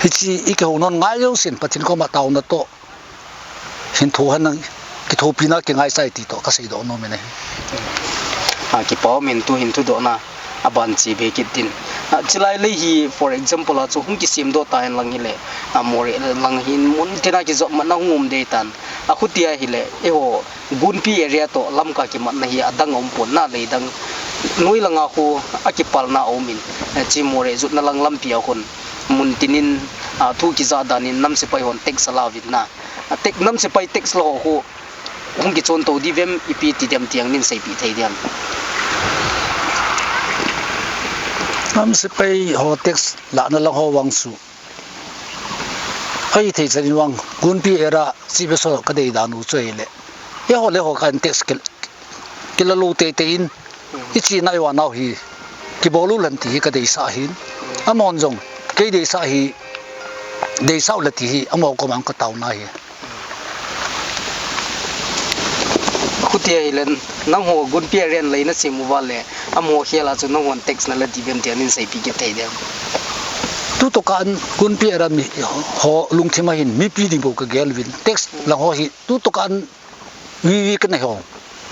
hiche i kihou nom ngai jousen Pathen koma taona toh hin tho hen lang, kithopina kingaisah e ti toh kasei doh nom in ahi. A, kipa um in tu hin thudohna aban che be kit in. A, chulai lei hi, for example a chu hung kisem doh ta hen lang hile, a, Moreh lang hin mun tina kijop matna hung um dei tan. A, khutia hile, eiho Gunpi area toh Lamka kimatna hi adang a um pon na, lei dang noi langa khu akipalna a um in, eh, hiche Moreh jutna lang lampi a khun mun tinin, ah, thu kijah dan in nam sepai hon tax ala uvin na. Ah, tax, nam sepai tax la ho khu hung kichon to diu vem, ipi ti diam ti jong nin seipeh thei diam. Nam sepai ho tax lahna lang ho vang chu ahithei chan in vang, Gunpi area chief besa kadei dan u chu ahile, eiho le eiho kah in tax kila lou teitei in, i chena i vanau hi kibol u hen ti hi kadeisah ahin. Amahon jong kei deisah hi, deisah u le ti hi amaho koma kataona ahi. Khutia hile, nangho Gunpi area in lei nasem uva le, amaho khel a chu nanghon tax nala diu vem ti jong nin seipeh kit thei diam. Tutoh kah in Gunpi area mi ho lungthim a hin mipi ding bou kagel uvin, tax lang ho hi tutoh kah in VV kanei ho,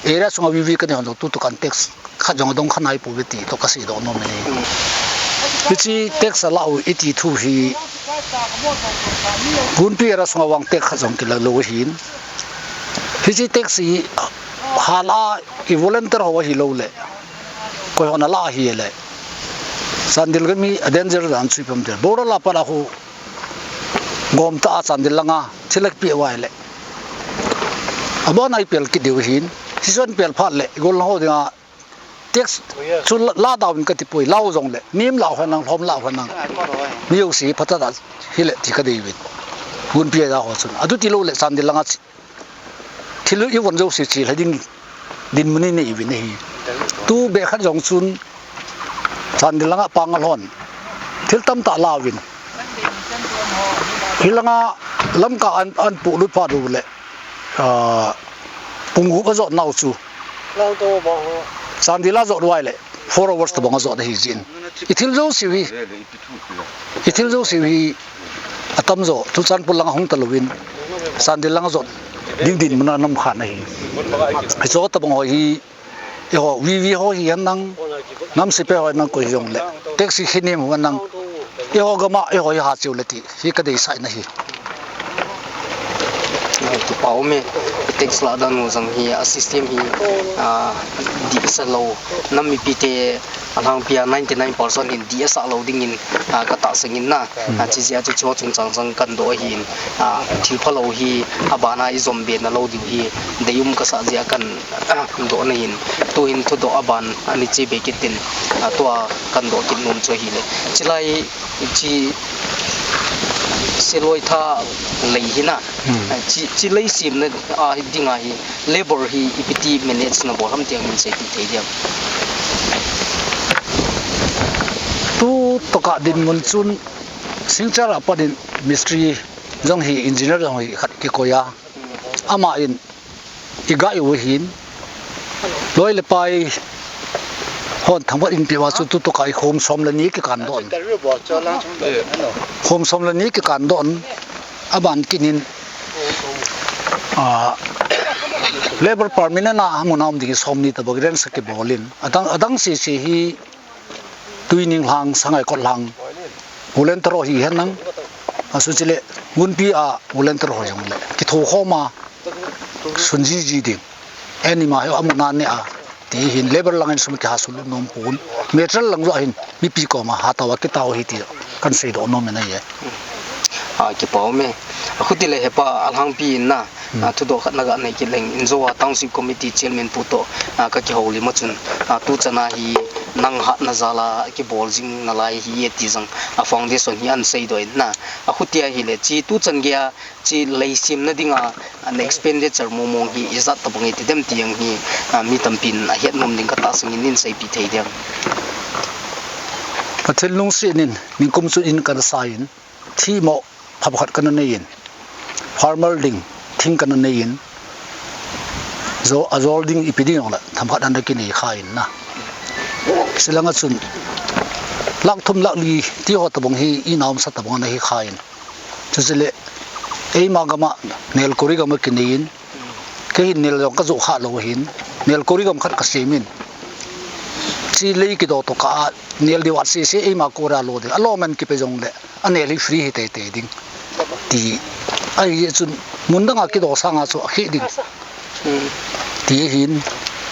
area sunga VV kanei ho jong tutoh kah in tax khat jong adong kha nai pouve ti toh kasei doh nom in ahi. Hiche tax alah u iti thu hi Gunpi area sunga vang tax khat jong kila lou ahin. Hiche tax hi hala i volunteer ho ahilou le, koi hon ala ahile, Chandel gam hi a danger dan chu ipi ham itile, border a pat a khu gom tah a Chandel langa thil akipeh uva ahile, abon a ipel kit diu ahin. Hiche chu ipel phat le, igol ho dinga tax chu la, la dauvin kati poi, lau jongle, mi im lau hen lang, lhom lau hen lang, mi jouse phatah a hile ti kadei uvin. Gunpi area ho chun adu ti lou le, Chandel langa thil ivon jouse chelha ding dinmun inei uvin ahi. Tu be khat jong chun Chandel langa panga lhon thil tamtah la uvin, hilanga Lamka a, ahin polut phat u le, ah, pung gup ajot nau chu Chandel a jot uva ahile four hours tobang ajot ahi jeh in, ithil jouse u hi, ithil jouse u hi atamjo Churachandpur langa hung talouvin, Chandel langa jot ding dinmun a ana um khan ahi. Hiche tobang ho hi, eiho VV ho hihen lang, nam sepai ho hihen lang, koi hijongle, tax hi kinem u hihen lang, eiho gam a eiho hi ha cheu le ti hi kadeisah in ahi. Kipa um e, tax lah dan u jong hi, a system hi, ah, dihsa lou, nam mipite alhangpi a ninety nine percent in dihsah lou dingin, ah, katahsan in na. Hmm. Ah, chujeh a chu hiche chungchang jong kahin doh ahin, ah, thil phalou hi abana ijom be nalou diu hi deium kasah jeh a kahin, ah, dohna ahin. Tu hin thudoh aban ana che be kit in, ah, tua kahin doh kit nom chu ahile, chulai hiche Seloitha lei hi na, Hmm. ah, hiche, hiche lei semna, ah, dinga hi labour hi ipi ti manage nabol ham ti jong nin seipeh thei diam. Tutoh kah dinmun chun Silchar a pat in mistri jong hi, engineer jong hi khat kikoi a, ama in i guide u ahin, loi le pai hon themkhat in peh uva chu tutoh kah hi khom som le ni kikan doh in. Khom som le ni kikan doh in, aban kit in, ah, labour permanent a amun a um ding hi som ni tobang range a kibol in, adang, adang sese hi Tuining lang, Sangaikot lang volunteer ho hihen lang, asuh chule Gunpi a volunteer ho jongle kitho khom a sun jiji ding, anima hi amun a neh a, ti hin labour lang in sum kiha sulut nom pon, material lang joh hin mipi koma hatah a kitao ahi ti kahin seidoh nom in ahi. Ah, kipa um e. Akhuti le hepa alhangpi in na, Hmm. ah, thudoh khat naga nei kit leng, Inzo a Township Committee Chairman pu toh, ah, kakihoulim a chun, ah, tuchan a hi nang hatna jal a kibol jing nalai ahi e ti jong a foundation hi ahin seidoh in na. Akhuti ahile hiche tuchan gei a hiche lei semna dinga, ah, ana expenditure mong mong hi ijat tobang iti dem ti jong hi, ah, mi tampin ahet nom ding katahsan in nin seipeh thei diam. Pathen lungset in, nikum chu in kana sa in, themmo phapha khat kana nei in, farmer ding thing kana nei in, jo, ajol ding ipi ding jongle themkhat ana kinei kha in na. Chulanga chun Lakh thum lakh li ti ho tabang hi i naumsa tabang ana hi kha in. Chuche le eima gam a nel kori gam a kinei in, kei hin nel jong ka joh kha lou hin, nel kori gam khat ka sem in. Chi lei kido to ka a nel di vat sese eima kora lo de. A lo man kipe jong le a nel hi free hi tei tei ding. Ti ahi chun mun dang a kido sang a chu a khi ding. Ti hin,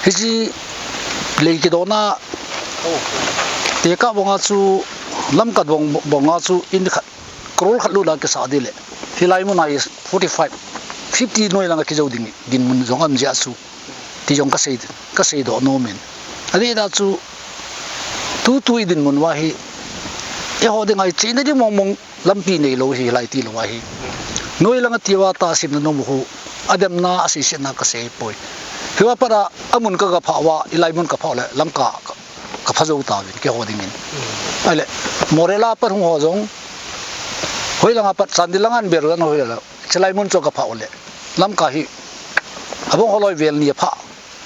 hiche lei kidona, tekah banga chu, lamkat bang, banga chu, in khat, crore khat lut a kisa di le. Hilai mun a hi forty five, fifty noi lang a kijou ding, dinmun jong am jia chu. Ti jong ka sei, ka seidoh nom in. Adeh da chu, tutu i dinmun uva hi, eiho dinga i chena di mong mong, lampi neilou hi hilai tilou ahi. Noi lang a tia tahsanna nom u khu, ademna, aseisetna ka sei poi. Hiva pat a, amun ka, ka phah uva, hilai mun ka phah u le, Lamka ka, ka pha jou tauvin, keiho dingin. Ahile, Moreh a pat hung ho jong, hoilang a pat Chandel lang a an bel u le, hoilang, chilai mun chu ka phah u le, Lamka hi, abang holoi vel ni a phah,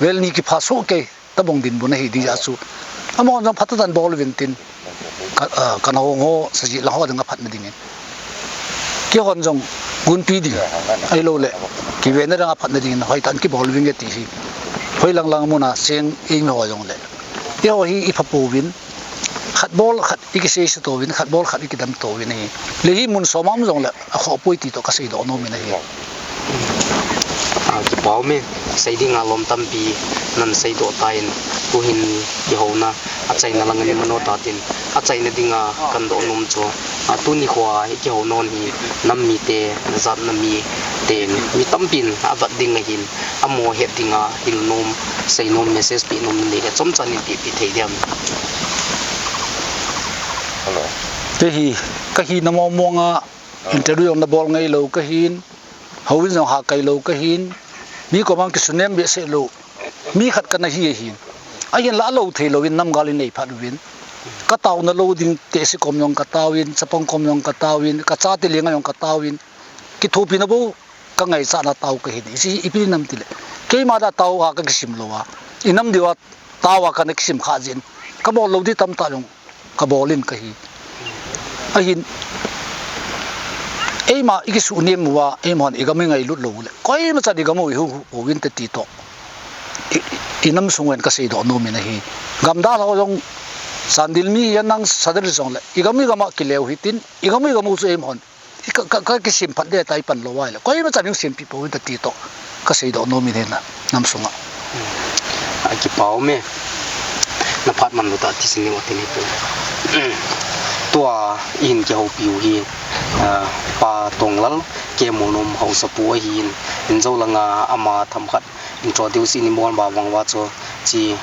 vel ni kipha soh kei. Tabang dinmun ahi ding jeh chu. Amahon jong phatah in bol uvin tin. Ka, ah, kana hong ho, Sajih lang ho dinga phatna dingin. Keihon jong gunpi ding. Ahilou le. Kivena dinga phatna dingin. Hoitah in kibol uvin nge ti hi. Hoilang lang mun a seng eimi ho jong le. Eiho hi i phapouvin. Khat bol khat i kisei se touvin, khat bol khat i kidem touvin ahi. Le hi mun som a um jong le. Akhoh poi ti toh ka seidoh nom in ahi. A, kipa um e, sei dinga lom tampi nan seidoh tan, tuhin kihouna, achaina lang a ni mano tatin, achaina dinga kan doh nom chu, a, tuni khoa i kihou nom hi, nam mite, najat na miten, mi tampin avet ding ahin, amaho het dinga, hil nom, sei nom, message pe nom nei le, chomcha nei pe, pe thei diam. Hello. Kei hi, ka hina mong mong a, interview jong na bol ngai lou ka hin, houin jong ha kai lou ka hin, mi komang kisun nem behseh lou, mi khat kana hi ahin. Ahinla alou thei louvin nam gal in nei phat uvin. Ka taona lou ding tehse kom jong ka taovin, chapang kom jong ka taovin, ka chate lenga jong ka taovin. Kithopina bou ka ngaichat na tao ka hin. Hiche ipi dinam tile. Keima dia tao a ka kisim lou a. I nam diu a tao a kana kisim kha jin. Ka bol lou di tamtah jong. Ka bol in ka hi. Ahin, eima i kisuh nem uva, eimahon i gam i ngailut lou le. Koima chan i gam u i hu, hu, uvin te ti toh. I, i nam sung uvin ka seidoh nom in ahi. Gamdal ho jong, Chandel mi a nang Sadar jong le. I gam i gam a kile u hitin, i gam i gam u chu eimahon. I ka, ka, ka kisim phat de tai pan lou vai le. Koima chan hung simpi pouvin te ti toh. Ka seidoh nom in ahi na, nam sunga. A kipa um e. Na phat man lou ta ti sin ni wa ti ni pu. Tua i hin kihoupi u hi, a, Pa Tonglal, Kemolnom haosapu ahin, in jou langa ama themkhat introduce in i bol ba vang uva chu, chi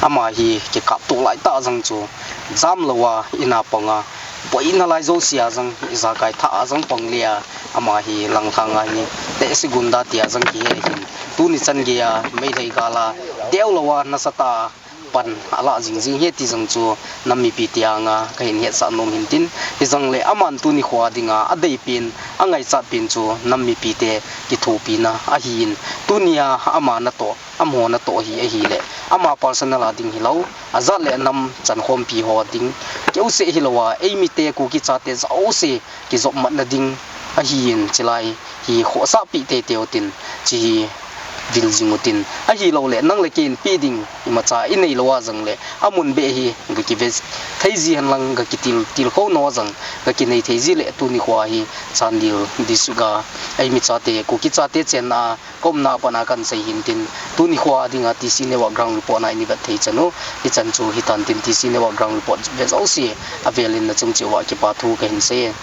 ama hi kikap toh lai tah jang chu, jam lou a, in a pang a, boina lai jouse a jang, ijakai thah a jang pang le a, ama hi langthang a hi, tehse gunda tia jang kihe hin, tuni chan gei a, Meitei gal a, deu lou a, nasatah a, pan ala jing jing ahi ti jang chu, nam mipi te anga, ka hin hetsah nom hin tin, hijang le aman tuni khoa dinga, adei pen, angaichat pen chu, nam mipi te kithopina ahin, tunia ama natoh, amaho natoh hi ahile, ama personal a ding hilou, ajat le nam chankhompi ho ding, keuseh hilou a, eimi te Kuki chate jouse, kijopmatna ding ahin, chilai hi khohsah pi teitei utin, chi hi vil jing utin, ahilou le, nang le kei in pe ding, imacha i nei lou a jang le, amun beh hi, ga kive thei ji hen lang, ga kitil, til khou no jang, ga kinei thei ji le, tuni khoa hi, Chandel district a, eimi chate, Kuki chate chenna a, ka umna a pat a kan sei hin tin, tuni khoa dinga T C Network ground report na i ni vet thei chan u, hichan chu hitan tin T C Network ground report ve jouse, avel in na chung cheh uva kipa thu ka hin sei e.